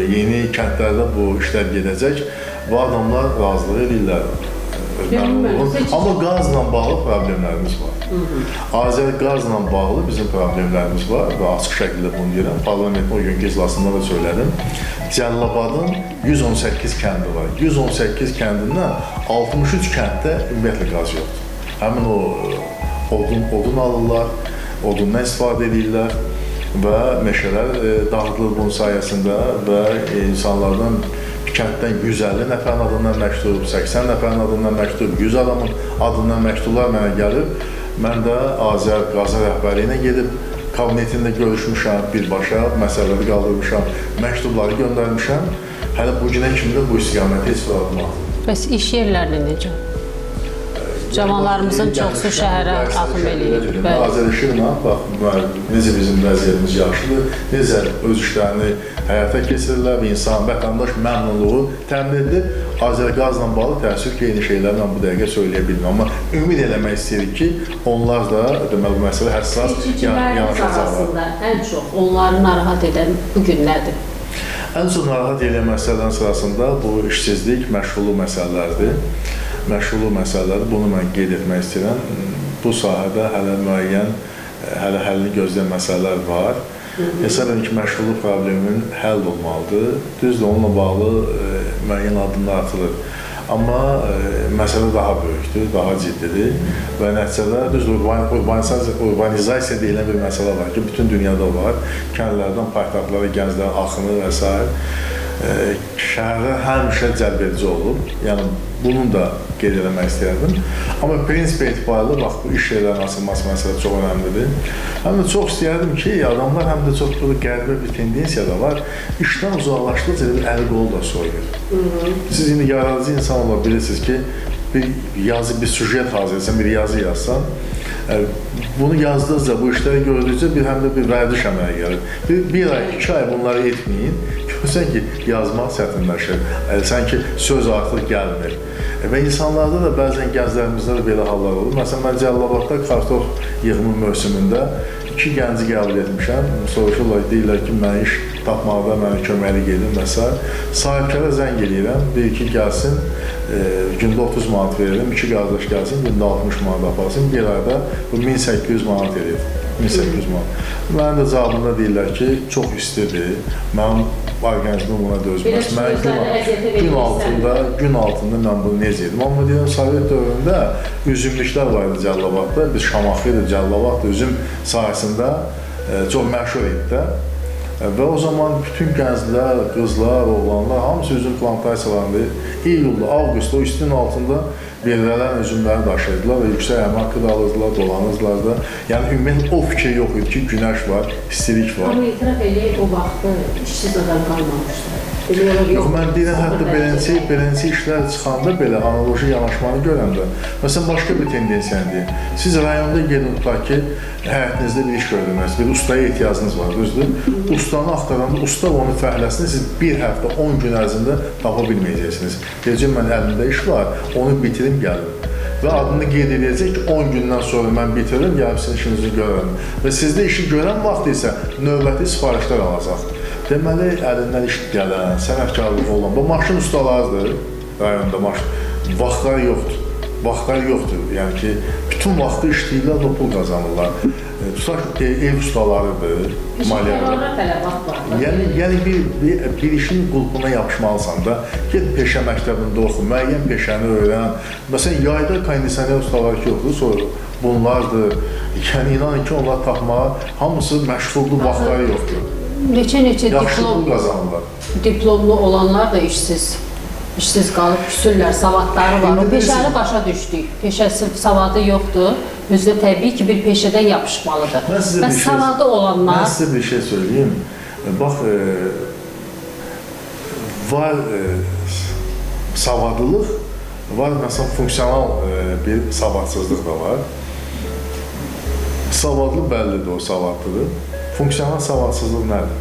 yeni kəndlərdə bu işlər gedəcək və adamlar razılıq edirlər. Amma qazla bağlı problemlərimiz var. Azər qazla bağlı bizim problemlərimiz var və açıq şəkildə bunu deyirəm. Parlamentin o günkü iclasında da söylədim. Cəlilabadın 118 kəndi var. 118 kəndindən 63 kənddə ümumiyyətlə qaz yoxdur. Həmin o odun alırlar, odundan istifadə edirlər və meşələr dağıdılır bunun sayəsində və insanlardan kənddən 150 nəfərin adından məktub, 80 nəfərin adından məktub, 100 adamın adından məktublar mənə gəlib. Mən də Azər Qazı rəhbərliyi ilə gedib kabinetində görüşmüşəm, birbaşa məsələləri qaldırmışam, məktubları göndərmişəm. Hələ bu günə kimi də bu istiqamətə heç bir addım atılmır. Bəs iş yerləri necə? Cavanlarımızın çoxsu şəhərə axım eləyir. Azərişiqlə, bax, necə bizim vəziyyətimiz yaxşıdır, necə öz işlərini həyata keçirirlər və insan, vətəndaş məmnunluğu təmin edilir. Azərqazla bağlı təəssüf ki, eyni şeyləri mən bu dəqiqə söyləyə bilmirəm. Amma ümid eləmək istəyirik ki, onlar da deməli, bu məsələ həssas yanaşacaqlar. Ən çox onları narahat edən bu gün nədir? Ən çox narahat edən məsələlərin sırasında bu işsizlik, məşğulluq məsələləridir. Məşğulluq məsələləri, bunu mən qeyd etmək istəyirəm. Bu sahədə hələ müəyyən, hələ həllini gözləyən məsələlər var. Hesab edin ki, məşğulluq probleminin həll olmalıdır. Düzdür, onunla bağlı müəyyən addımlar atılır. Amma məsələ daha böyükdür, daha ciddidir və nəticədə düzdür, urbanizasiya deyilən bir məsələ var ki, bütün dünyada var. Kəndlərdən paytaxtlara gənclərin axını və s. Şəhərə həmişə cəlb edici olub. Yəni, bunun da qeyd eləmək istəyərdim. Amma prinsip etibarilə, bax, bu iş yerlərinin açılması məsələ çox önəmlidir. Həm də çox istəyərdim ki, adamlar həm də çox qəribə bir tendensiya da var. İşdən uzaqlaşdıqca bir əl qolu da soyuyur. Siz indi yaradıcı insan ola bilirsiniz ki, bir yazı, bir süjet hazırlasan, bir yazı yazsan, bunu yazdıqca, bu işləri gördükcə bir həm də bir vərdiş əmələ gəlir. Bir ay, 2 ay bunları etməyin, görsən ki, yazmaq çətinləşir, sanki söz artıq gəlmir. Və insanlarda da bəzən gənclərimizdə də belə hallar olur. Məsələn, mən Cəlilabadda kartof yığımı mövsümündə 2 gənci qəbul etmişəm. Soruşurlar, deyirlər ki, mən iş tapmaqda mənə köməklik edin və s. Sahibkara zəng eləyirəm, deyir ki, gəlsin, gündə 30 manat verirəm, 2 qardaş gəlsin, gündə 60 manat aparsın, bir ayda bu 1800 manat edir. 1800 manat. Mənim də cavabında deyirlər ki, çox istidir, mənim orqanizmim buna dözməz. Mən gün altında mən bunu necə edim? Amma deyirəm, Sovet dövründə üzümlüklər var idi Cəlilabadda, biz Şamaxı idi, Cəlilabad da üzüm sahəsində çox məşhur idi də. Və o zaman bütün gənclər, qızlar, oğlanlar hamısı üzüm plantasiyalarında iyulda, avqustda o istinin altında vedrələrin üzümləri daşıyırdılar və yüksək əmək haqqı da alırdılar, dolanırdılar da. Yəni ümumiyyətlə o fikir yox idi ki, günəş var, istilik var. Amma etiraf eləyək, o vaxtı işsiz adam qalmamışdı. Yox, mən deyirəm, hətta beləncə işlər çıxanda belə analoji yanaşmanı görəndə, məsələn, başqa bir tendensiyanı deyim. Siz rayonda gedin, tutaq ki, həyətinizdə bir iş gördünüz, bir ustaya ehtiyacınız var, düzdür? Ustanı axtaranda, usta onun fəhləsini siz bir həftə, 10 gün ərzində tapa bilməyəcəksiniz. Deyəcək, mən əlimdə iş var, onu bitirim, gəlim. Və adını qeyd edəcək ki, 10 gündən sonra mən bitiririm, gəlib sizin işinizi görərəm. Və sizdə işi görən vaxt isə növbəti sifarişlər alacaq. Deməli, əlindən iş gələn, sənətkarlığı olan, bu maşın ustalarıdır rayonda, maşın, vaxtları yoxdur, vaxtları yoxdur. Yəni ki, bütün vaxtı işləyirlər və pul qazanırlar. Tutaq ki, ev ustalarıdır, maliyyə. Yəni bir işin qulpuna yapışmalısan da, get peşə məktəbində oxu, müəyyən peşəni öyrən. Məsələn, yayda kondisioner ustaları ki yoxdur, sonra bunlardır. Yəni, inanın ki, onlar tapmağa hamısı məşğuldur, vaxtları yoxdur. Neçə-neçə diplomlu olanlar da işsiz qalıb, küsürlər, savadları var. O peşəni başa düşdük. Peşəsi, savadı yoxdur. Özü də təbii ki, bir peşədən yapışmalıdır. Və savadı olanlar... Mən sizə bir şey söyləyim. Bax, var savadlılıq, var məsələn, funksional bir savadsızlıq da var. Savadlı bəllidir, o savadlıdır. Funksional savadsızlıq nədir?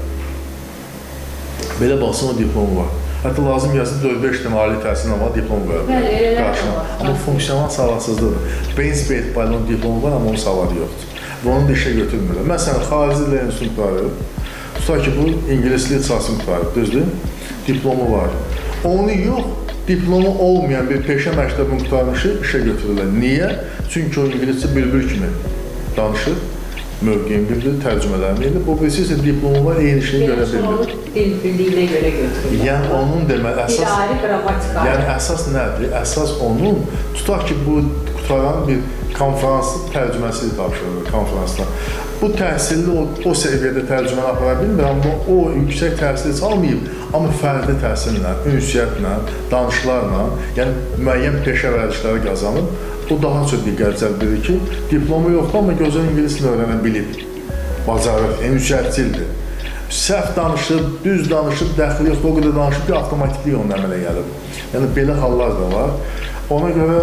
Belə baxsın, o diplomu var. Hətta lazım gəlsin 4-5 dənə ali təhsil amma diplom qoya bilər qarşına. Amma funksional savadsızlıqdır. Birinci etibarilə diplomu var, amma onun savadı yoxdur. Və onu da işə götürmürlər. Məsələn, xarici dillər institutu qurtarıb, tutaq ki, bu ingilis dili ixtisasını qurtarıb, düzdür? Diplomu var. Onu yox, diplomu olmayan bir peşə məktəbini qurtarmışı işə götürürlər. Niyə? Çünki o ingiliscə bülbül kimi danışır, mövqeyini bildirir, tərcümələrini edir. Bu birisi isə diplomu var, eyni şeyi görə bilmir. Onu dil bildiyinə görə götürürlər. Yəni onun deməli, əsas... Dil ayrı, qrammatika ayrı. Yəni əsas nədir? Əsas onun, tutaq ki, bu qurtaran bir konfransın tərcüməsini tapşırılır, konfransda. Bu təhsilli o səviyyədə tərcüməni apara bilmir, amma o yüksək təhsil heç almayıb, amma fərdi təhsillə, ünsiyyətlə, danışlarla, yəni müəyyən peşə vərdişləri qazanıb. O daha çox diqqət cəlb edir ki, diplomu yoxdur, amma gözəl ingilis dilini öyrənə bilib, bacarır, ünsiyyətçildir. Səhv danışıb, düz danışıb, dəxli yoxdur, o qədər danışıb ki, avtomatiklik onun əmələ gəlib. Yəni, belə hallar da var. Ona görə,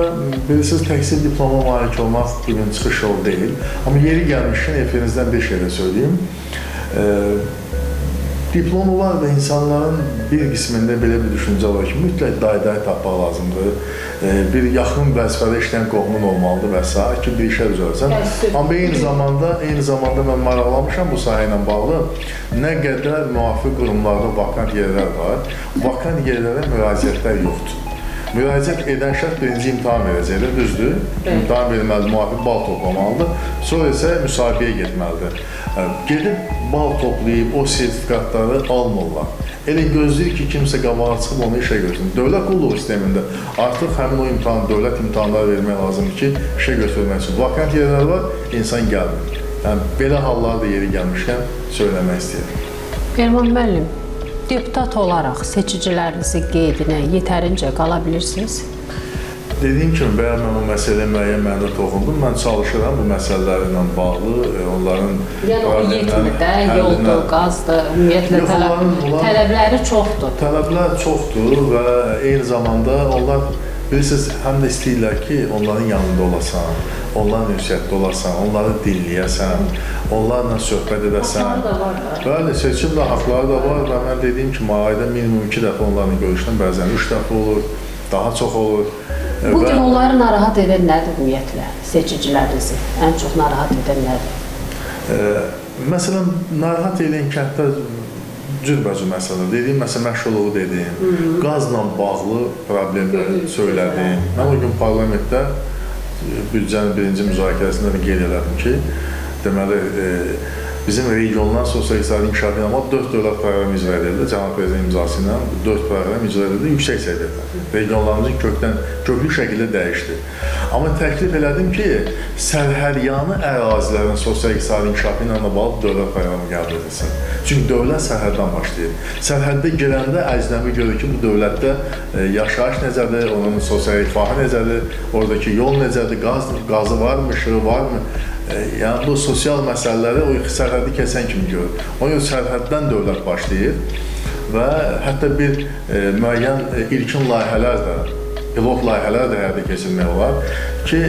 bilirsiniz, təhsil diploma malik olmaq bugün çıxış yolu deyil. Amma yeri gəlmişkən efirinizdən bir şey də söyləyim. Diplomu var və insanların bir qismində belə bir düşüncə var ki, mütləq day-day tapmaq lazımdır. Bir yaxın vəzifədə işləyən qohumun olmalıdır və s. ki, bir işə düzəlsən. Amma eyni zamanda mən maraqlanmışam bu sahə ilə bağlı. Nə qədər müvafiq qurumlarda vakant yerlər var, vakant yerlərə müraciətlər yoxdur. Müraciət edən şəxs birinci imtahan verəcəkdir, düzdür? İmtahan verməlidir, müvafiq bal toplamalıdır. Sonra isə müsahibəyə getməlidir. Gedib bal toplayıb o sertifikatları almırlar. Elə gözləyir ki, kimsə qabağa çıxıb onu işə götürsün. Dövlət qulluğu sistemində artıq həmin o imtahan, dövlət imtahanları vermək lazımdır ki, işə götürmək üçün. Vakant yerlər var, insan gəlmir. Yəni, belə halları da yeri gəlmişkən söyləmək istəyirəm. Elman müəllim, deputat olaraq seçicilərinizin qeydinə yetərincə qala bilirsiniz? Dediyim kimi, bayaq mən o məsələyə müəyyən mənada toxundum. Mən çalışıram bu məsələlərlə bağlı, onların... Yəni, o yetmir də, yoldur, qazdır, ümumiyyətlə tələbləri çoxdur. Tələblər çoxdur və eyni zamanda onlar, bilirsiniz, həm də istəyirlər ki, onların yanında olasan, onların ünsiyyətdə olasan, onları dinləyəsən, onlarla söhbət edəsən. Haqları da var da. Bəli, seçimlə haqları da var və mən dediyim kimi, ayda minimum 2 dəfə onlarla görüşdən, bəzən 3 dəfə olur, daha çox olur. Bugün onları narahat edən nədir ümumiyyətlə, seçicilərinizi? Ən çox narahat edən nədir? Məsələn, narahat edən kənddə cürbəcür məsələ. Dediyim, məsələn, məşğulluğu dedim, qazla bağlı problemləri söylədim. Mən o gün parlamentdə büdcənin birinci müzakirəsində də qeyd elədim ki, Deməli, bizim regionlar sosial-iqtisadi inkişafı ilə bağlı 4 dövlət proqramı icra edildi. Cənab Prezident imzası ilə 4 proqram icra edildi yüksək səviyyədə. Regionlarımızın köklü şəkildə dəyişdi. Amma təklif elədim ki, sərhədyanı ərazilərin sosial-iqtisadi inkişafı ilə bağlı dövlət proqramı qəbul edilsin. Çünki dövlət sərhəddən başlayır. Sərhəddə girəndə əcnəbi görür ki, bu dövlətdə yaşayış necədir, onun sosial rifahı necədir, oradakı yol necədir, qazı varmı, işığı varmı? Yəni bu sosial məsələləri o sərhədi kəsən kimi görür. Ona görə sərhəddən dövlət başlayır və hətta bir müəyyən ilkin layihələr də, pilot layihələr də həyata keçirmək olar ki,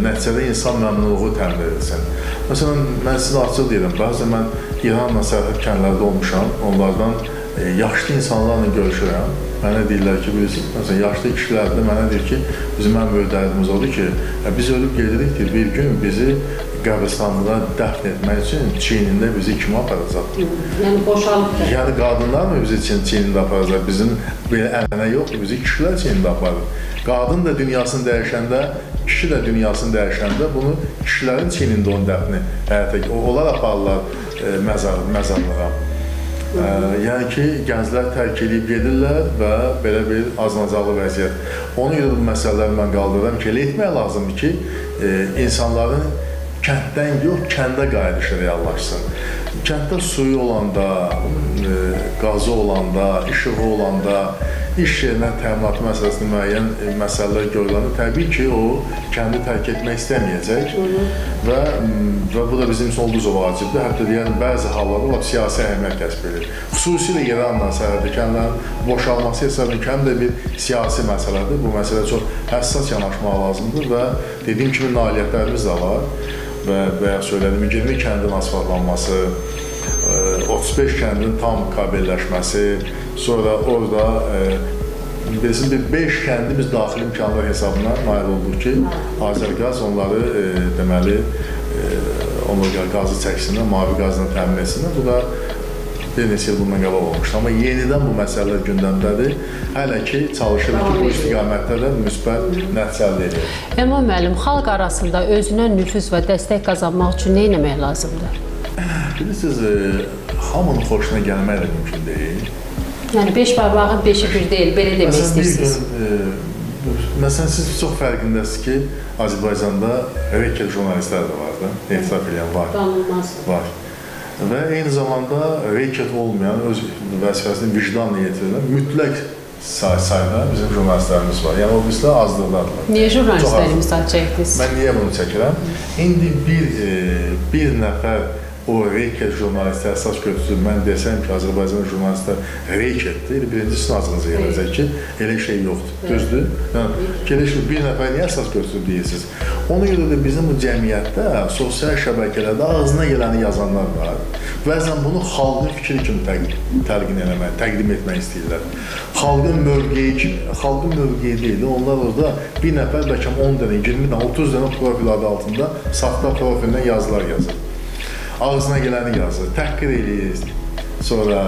nəticədə insan məmnunluğu təmin edilsin. Məsələn, mən sizə açıq deyirəm, bəzən mən İranla sərhəd kəndlərdə olmuşam, onlardan yaşlı insanlarla görüşürəm. Mənə deyirlər ki, bilirsiniz, məsələn, yaşlı kişilər də mənə deyir ki, bizim ən böyük dərdimiz odur ki, biz ölüb gedirik ki, bir gün bizi qəbristanlığa dəfn etmək üçün çiynində bizi kim aparacaq? Yəni boşalıbdır. Yəni qadınlar mı bizi çiynində aparacaq? Bizim belə ənənə yoxdur, bizi kişilər çiynində aparır. Qadın da dünyasını dəyişəndə, kişi də dünyasını dəyişəndə bunu kişilərin çiynində onun dəfni həyata, onlar aparırlar məzarlığa. Yəni ki, gənclər tərk edib gedirlər və belə bir acınacaqlı vəziyyət. Ona görə bu məsələləri mən qaldırıram ki, elə etmək lazımdır ki, insanların kənddən yox, kəndə qayıdışı reallaşsın. Kənddə suyu olanda, qazı olanda, işığı olanda, iş yerinə təminatı məsələsində müəyyən məsələlər görüləndə təbii ki, o kəndi tərk etmək istəməyəcək və bu da bizim üçün olduqca vacibdir. Hətta deyən bəzi hallarda lap siyasi əhəmiyyət kəsb edir. Xüsusilə İranla sərhəddə kəndlərin boşalması hesabına həm də bir siyasi məsələdir. Bu məsələ çox həssas yanaşmaq lazımdır və dediyim kimi nailiyyətlərimiz də var. Və bayaq söylədim, 20 kəndin asfaltlanması, 35 kəndin tam kabelləşməsi, sonra orada bilirsiniz, bir 5 kəndi biz daxili imkanlar hesabına nail olduq ki, Azərqaz onları deməli, onlara qazı çəksinlər, mavi qazla təmin etsinlər. Bu da bir neçə il bundan qabaq olmuşdu. Amma yenidən bu məsələlər gündəmdədir. Hələ ki, çalışırıq ki, bu istiqamətdə də müsbət nəticə əldə edək. Elman müəllim, xalq arasında özünə nüfuz və dəstək qazanmaq üçün nə etmək lazımdır? Bilirsiniz, hamının xoşuna gəlmək də mümkün deyil. Yəni, 5 barmağın 5-i bir deyil, belə demək istəyirsiniz. Məsələn, siz çox fərqindəsiniz ki, Azərbaycanda reket jurnalistlər də vardı, etiraf edən var. Danılmaz. Var. Və eyni zamanda reket olmayan, öz vəzifəsini vicdanla yetirilən mütləq sayda bizim jurnalistlərimiz var. Yəni, o birislər azlıqdadırlar. Niyə jurnalistləri misal çəkdiniz? Mən niyə bunu çəkirəm? İndi bir nəfər o reket jurnalistə əsas götürür, mən desəm ki, Azərbaycan jurnalistlər reketdir, birincisinin acınıza gələcək ki, elə şey yoxdur, düzdür? Yəni, bir nəfər niyə əsas götürür deyirsiniz? Ona görə də bizim bu cəmiyyətdə, sosial şəbəkələrdə ağzına gələni yazanlar var. Bəzən bunu xalqın fikri kimi təlqin eləmək, təqdim etmək istəyirlər. Xalqın mövqeyi kimi, xalqın mövqeyi deyil, onlar orada bir nəfər bəlkə 10 dənə, 20 dənə, 30 dənə profil adı altında saxta profildən yazılar yazır. Ağzına gələni yazır, təhqir eləyir, sonra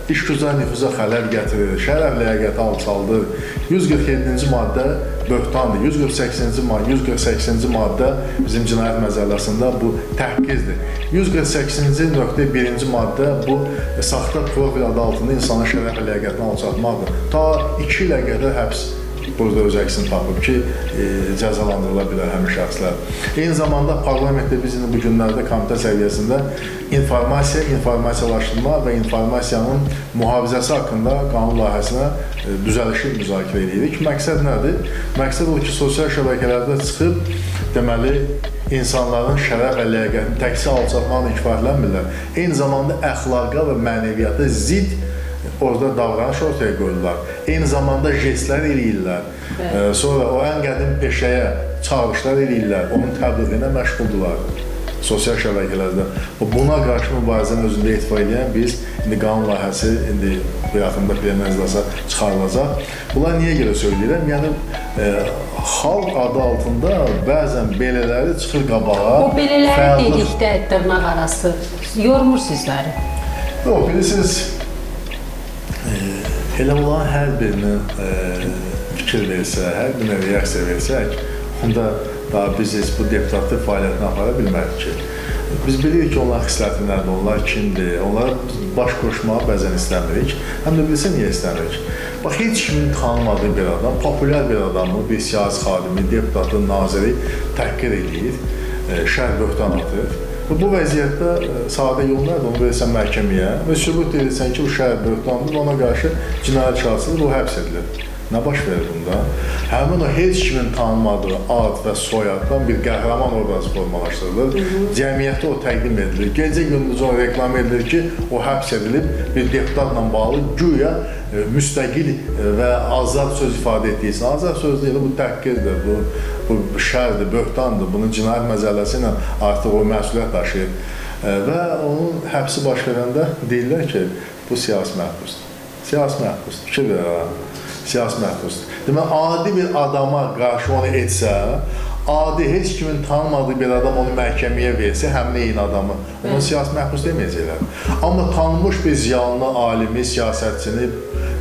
işgüzar nüfuza xələl gətirir, şərəf ləyaqəti alçaldır. 147-ci maddə böhtandır, 148-ci maddə bizim cinayət məcəlləsində bu təhqirdir. 148.1-ci maddə bu saxta profil adı altında insanın şərəf ləyaqətini alçaltmaqdır. Ta 2 ilə qədər həbs burada öz əksini tapıb ki, cəzalandırıla bilər həmin şəxslər. Eyni zamanda parlamentdə biz indi bu günlərdə komitə səviyyəsində informasiya, informasiyalaşdırma və informasiyanın mühafizəsi haqqında qanun layihəsinə düzəlişi müzakirə edirik. Məqsəd nədir? Məqsəd odur ki, sosial şəbəkələrdə çıxıb, deməli, insanların şərəf və ləyaqətini təkcə alçaltmaqla kifayətlənmirlər. Eyni zamanda əxlaqa və mənəviyyata zidd orada davranış ortaya qoyurlar. Eyni zamanda jestlər eləyirlər. Sonra o ən qədim peşəyə çağırışlar eləyirlər. Onun təbliğinə məşğuldurlar sosial şəbəkələrdə. Buna qarşı mübarizəni özündə etifa edən biz indi qanun layihəsi indi bu yaxında plenar iclasa çıxarılacaq. Bunlar niyə görə söyləyirəm? Yəni xalq adı altında bəzən belələri çıxır qabağa. O belələri dedikdə dırnaq arası yormur sizləri? Yox, bilirsiniz, elə olan hər birinin fikir versə, hər birinə reaksiya versək, onda daha biz heç bu deputatlıq fəaliyyətini apara bilmərik ki. Biz bilirik ki, onların xisləti nədir, onlar kimdir, onlara baş qoşmağı bəzən istəmirik. Həm də bilirsən niyə istəmirik? Bax, heç kimin tanımadığı bir adam, populyar bir adamı, bir siyasi xadimi, deputatı, naziri təhqir eləyir, şər böhtan atır. Və bu vəziyyətdə sadə yol nədir? Onu verirsən məhkəməyə və sübut edirsən ki, bu şər böhtandır və ona qarşı cinayət işi açılır, o həbs edilir. Nə baş verir bunda? Həmin o heç kimin tanımadığı ad və soyaddan bir qəhrəman obrazı formalaşdırılır. Cəmiyyətə o təqdim edilir. Gecə-gündüz o reklam edilir ki, o həbs edilib bir deputatla bağlı güya müstəqil və azad söz ifadə etdiyi üçün. Azad söz deyil, bu təhqirdir, bu şərdir, böhtandır. Bunun cinayət məcəlləsi ilə artıq o məsuliyyət daşıyır. Və onun həbsi baş verəndə deyirlər ki, bu siyasi məhbusdur. Siyasi məhbusdur. Fikir verir ha. Siyasi məhbusdur. Demək, adi bir adama qarşı onu etsə, adi, heç kimin tanımadığı bir adam onu məhkəməyə versə, həmin eyni adamı, ona siyasi məhbus deməyəcəklər. Amma tanınmış bir ziyanlı alimi, siyasətçini,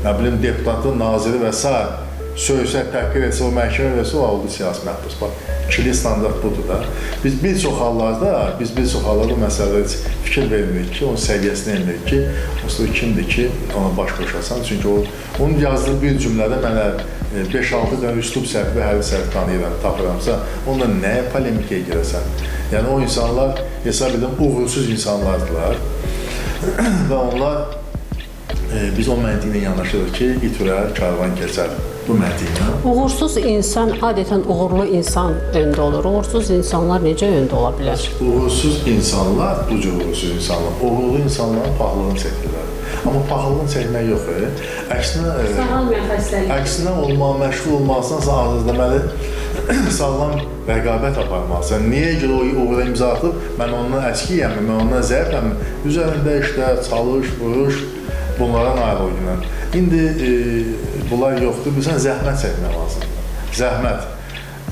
nə bilim, deputatı, naziri və s. söysə, təhqir etsə, o məhkəməyə versə, o oldu siyasi məhbus. Bax, ikili standart budur da. Biz bir çox hallarda məsələlərə heç fikir vermirik ki, onun səviyyəsinə enmirik ki, o kimdir ki, ona baş qoşasan. Çünki onun yazdığı bir cümlədə mənə 5-6 dənə üslub səhvi və hərfi səhvi tanıyıram, tapıramsa, onunla nəyə polemikaya girəsən? Yəni, o insanlar, hesab edirəm, uğursuz insanlardılar və onlar, biz o məntiqlə yanaşırıq ki, it ürər, karvan keçər. Bu məntiqlə. Uğursuz insan adətən uğurlu insan öndə olur. Uğursuz insanlar necə öndə ola bilər? Uğursuz insanlar, bu cür uğursuz insanlar, uğurlu insanların paxıllığını çəkirlər. Amma paxıllığını çəkmək yox. Əksinə, sağlam nəfəsləlik. Əksinə olmağı, məşğul olmalısan, deməli, sağlam rəqabət aparmalısan. Niyə görə o uğura imza atıb, mən ondan əskiyəm, mən ondan zəifəm, üzərində işlə, çalış, vuruş, bunlara nail ol günən. İndi bunlar yoxdur, bilirsən, zəhmət çəkmək lazımdır. Zəhmət.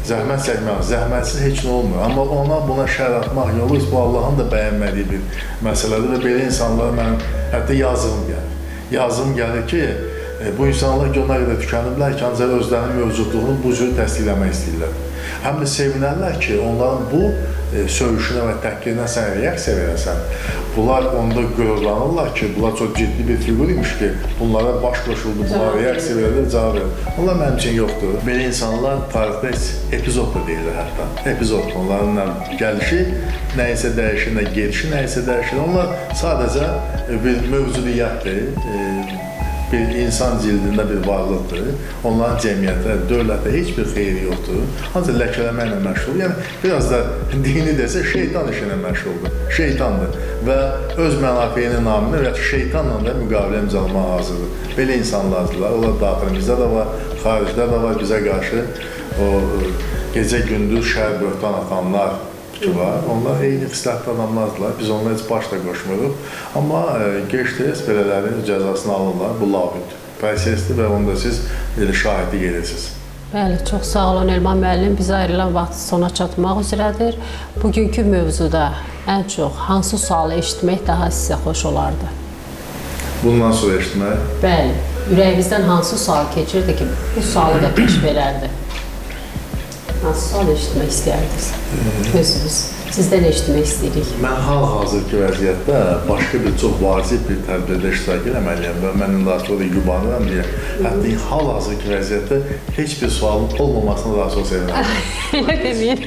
Zəhmət çəkmək lazımdır. Zəhmətsiz heç nə olmur. Amma ona buna şər atmaq yolu, bu Allahın da bəyənmədiyi bir məsələdir və belə insanlara mənim hətta yazığım gəlir. Yazığım gəlir ki, bu insanlar ki, ona qədər tükəniblər ki, ancaq özlərinin mövcudluğunu bu cür təsdiqləmək istəyirlər. Həm də sevinərlər ki, onların bu söyüşünə və təhqirinə sən reaksiya verəsən. Bunlar onda qürurlanırlar ki, bunlar çox ciddi bir fiqur imiş ki, bunlara baş qoşuldu, bunlara reaksiya verilir, cavab verilir. Onlar mənim üçün yoxdur. Belə insanlar tarixdə heç epizod da deyirlər hətta. Epizod, onların nə gəlişi, nə isə dəyişir, nə gedişi, nə isə dəyişir. Onlar sadəcə bir mövcudiyyətdir, bir insan cildində bir varlıqdır. Onların cəmiyyətə, dövlətə heç bir xeyri yoxdur. Ancaq ləkələməklə məşğul. Yəni, biraz da dini desə, şeytan işi ilə məşğuldur. Şeytandır. Və öz mənafeyinin naminə və ya şeytanla da müqavilə imzalamağa hazırdır. Belə insanlardırlar. Onlar daxilimizdə də var, xaricdə də var. Bizə qarşı o gecə-gündüz şər böhtan atanlar ki var. Onlar eyni xislətli adamlardılar. Biz onlara heç baş da qoşmuruq. Amma gec-tez belələrin cəzasını alırlar. Bu labüd prosesdir və onda siz belə şahidlik edirsiniz. Bəli, çox sağ olun Elman müəllim. Bizə ayrılan vaxt sona çatmaq üzrədir. Bugünkü mövzuda ən çox hansı sualı eşitmək daha sizə xoş olardı? Bundan sonra eşitmək? Bəli. Ürəyinizdən hansı sual keçirdi ki, bu sualı da peş verərdi? Hansı sual eşitmək istəyərdiniz? Özünüz. Sizdən eşitmək istəyirik. Mən hal-hazırki vəziyyətdə başqa bir çox vacib bir tədbirdə iştirak eləməliyəm və mən indi artıq orada yubanıram deyə. Hətta hal-hazırki vəziyyətdə heç bir sualın olmamasına daha çox sevinirəm. Elə deməyin.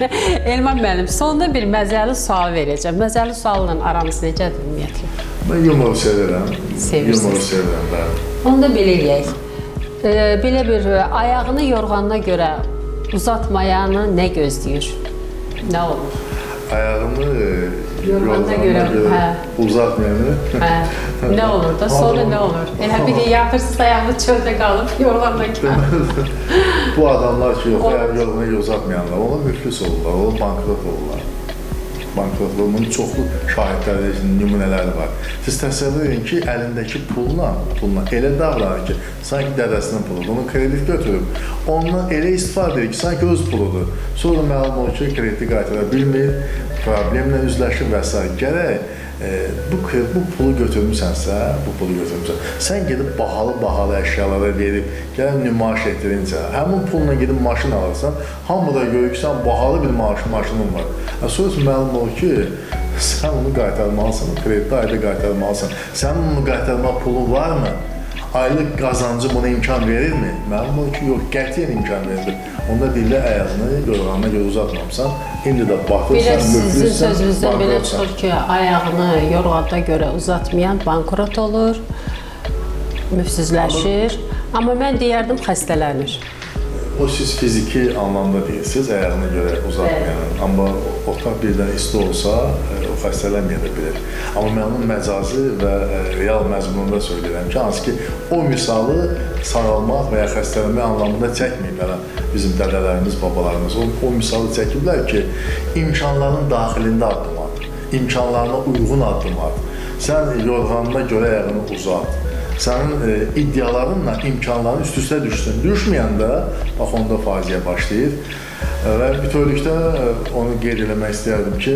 Elman müəllim, sonda bir məzəli sual verəcəm. Məzəli sualla aranız necədir ümumiyyətlə? Mən yumoru sevirəm. Sevirsiniz. Yumoru sevirəm, bəli. Onu da belə eləyək. Belə bir ayağını yorğanına görə uzatmayanı nə gözləyir? Nə olur? Ayağını yorğanına görə uzatmayanı. Hə, nə olur da? Sonra nə olur? Elə bir yatırsız ayağını çöldə qalıb yorğanına görə. Bu adamlar ki, yox, ayağını yorğanına görə uzatmayanlar, onlar müflis olurlar, onlar bankrot olurlar. Bankrotluğunun çoxlu şahidləri, nümunələri var. Siz təsəvvür edin ki, əlindəki pulla elə davranır ki, sanki dədəsinin puludur, onu kredit götürüb, ondan elə istifadə edir ki, sanki öz puludur. Sonra məlum olur ki, krediti qaytara bilmir, problemlə üzləşir və s. Gərək bu pulu götürmüsənsə, sən gedib bahalı-bahalı əşyalara verib, gəlib nümayiş etdirincə, həmin pulla gedib maşın alırsan, hamı da görür ki, sən bahalı bir maşının var. Sonra məlum olur ki, Sən onu qaytarmalısan, krediti ayda qaytarmalısan. Sənin onu qaytarma pulun varmı? Aylıq qazancı buna imkan verirmi? Məlum olur ki, yox, qətiyyən imkan vermir. Onda dillə ayağını yorğanına görə uzatmamısan, indi də batırsan, Belə sizin müflissən, sözünüzdən belə bankrotsan. çıxır ki, ayağını yorğanda görə uzatmayan bankrot olur, müfsizləşir. Amma mən deyərdim xəstələnir. O siz fiziki anlamda deyirsiniz, ayağına görə uzatmayan. Amma otaq birdən isti olsa, o xəstələnməyə də bilər. Amma mən onun məcazi və real məzmununda söyləyirəm ki, hansı ki, o misalı sağalmaq və ya xəstələnmək anlamında çəkməyib hələ bizim dədələrimiz, babalarımız. O misalı çəkiblər ki, imkanların daxilində addım at, imkanlarına uyğun addım at. Sən yorğanına görə ayağını uzat. Sənin iddialarınla imkanların üst-üstə düşsün. Düşməyəndə, bax onda faciə başlayır. Və bütövlükdə onu qeyd eləmək istəyərdim ki,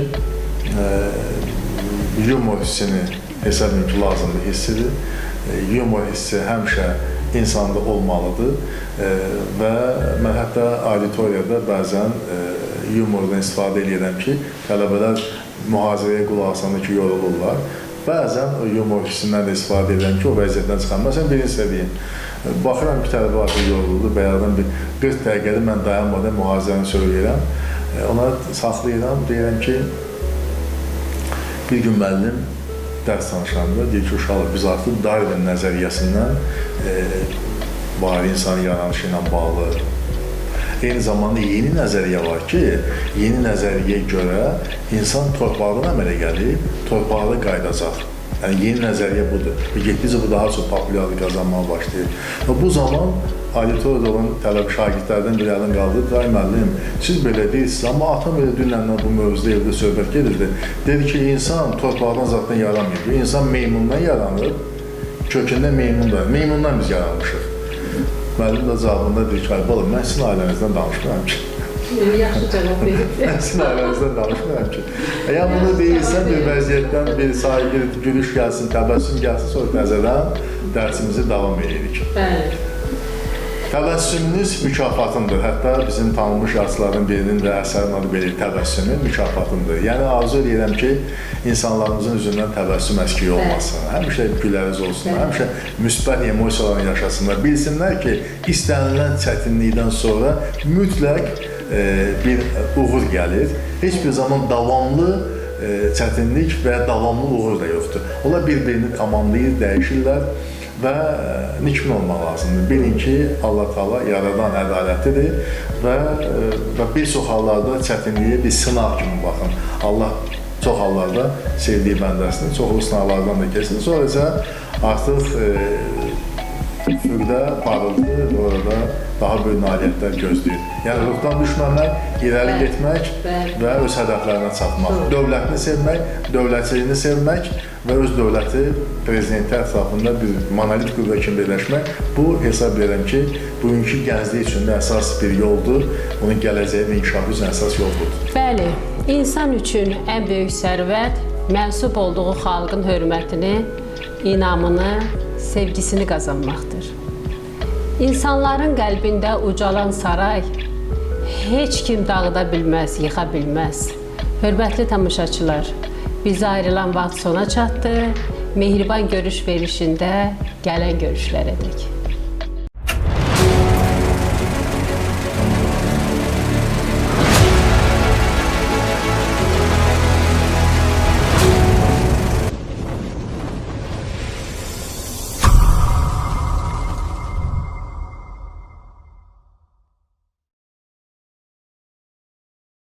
yumor hissini hesab edirəm ki, lazımlı hissidir. Yumor hissi həmişə insanda olmalıdır. Və mən hətta auditoriyada bəzən yumordan istifadə edirəm ki, tələbələr mühazirəyə qulaq asanda ki, yorulurlar. Bəzən o yumor hissindən də istifadə edirəm ki, o vəziyyətdən çıxan. Məsələn, birini sizə deyim. Baxıram ki, tələbə artıq yoruldu, bəyərdən bir 40 dəqiqədə mən dayanmadan mühazirəni söyləyirəm. Onları saxlayıram, deyirəm ki, bir gün müəllim dərs danışanda deyir ki, uşaqlar, biz artıq Darwin nəzəriyyəsindən bari insanın yaranışı ilə bağlı. Eyni zamanda yeni nəzəriyyə var ki, yeni nəzəriyyəyə görə insan torpaqdan əmələ gəlib, torpağa qayıdacaq. Yəni, yeni nəzəriyyə budur. Və getdikcə bu daha çox populyarlıq qazanmağa başlayır. Və bu zaman auditoriyada olan tələb şagirdlərdən bir əlin qaldı. Day müəllim, siz belə deyirsiniz, amma atam elə dünəndən bu mövzuda evdə söhbət gedirdi. Dedi ki, insan torpaqdan zaten yaranmayıb. İnsan meymundan yaranıb, kökündə meymun da. Meymundan biz yaranmışıq. Müəllim də cavabında deyir ki, ay balım, mən sizin ailənizdən danışmıram ki. Yaxşı cavab verib. Mən sizin ailənizdən danışmıram ki. Yəni bunu deyirsən, bir vəziyyətdən bir sayı gülüş gəlsin, təbəssüm gəlsin, sonra təzədən dərsimizi davam edirik. Bəli. Təbəssümünüz mükafatındır. Hətta bizim tanınmış yazıçıların birinin də əsərinin adı belə, təbəssümün mükafatındır. Yəni arzu edirəm ki, insanlarımızın üzündən təbəssüm əskik olmasın. Həmişə güləriz olsunlar, həmişə müsbət emosiyalarını yaşasınlar. Bilsinlər ki, istənilən çətinlikdən sonra mütləq bir uğur gəlir. Heç bir zaman davamlı çətinlik və davamlı uğur da yoxdur. Onlar bir-birini tamamlayır, dəyişirlər və nikbin olmaq lazımdır. Bilin ki, Allah Teala yaradan ədalətlidir və bir çox hallarda çətinliyə bir sınaq kimi baxın. Allah çox hallarda sevdiyi bəndəsini çoxlu sınaqlardan da keçsin. Sonra isə artıq üfüqdə parıltı və orada daha böyük nailiyyətlər gözləyir. Yəni, ruhdan düşməmək, irəli getmək və öz hədəflərinə çatmaq. Dövlətini sevmək, dövlətçiliyini sevmək və öz dövləti prezidenti ətrafında bir monolit qüvvə kimi birləşmək. Bu, hesab edirəm ki, bugünkü gənclik üçün də əsas bir yoldur. Onun gələcəyi və inkişafı üçün əsas yol budur. Bəli, insan üçün ən böyük sərvət mənsub olduğu xalqın hörmətini, inamını, sevgisini qazanmaqdır. İnsanların qəlbində ucalan saray heç kim dağıda bilməz, yıxa bilməz. Hörmətli tamaşaçılar, bizə ayrılan vaxt sona çatdı. Mehriban görüş verişində gələn görüşlərə dək.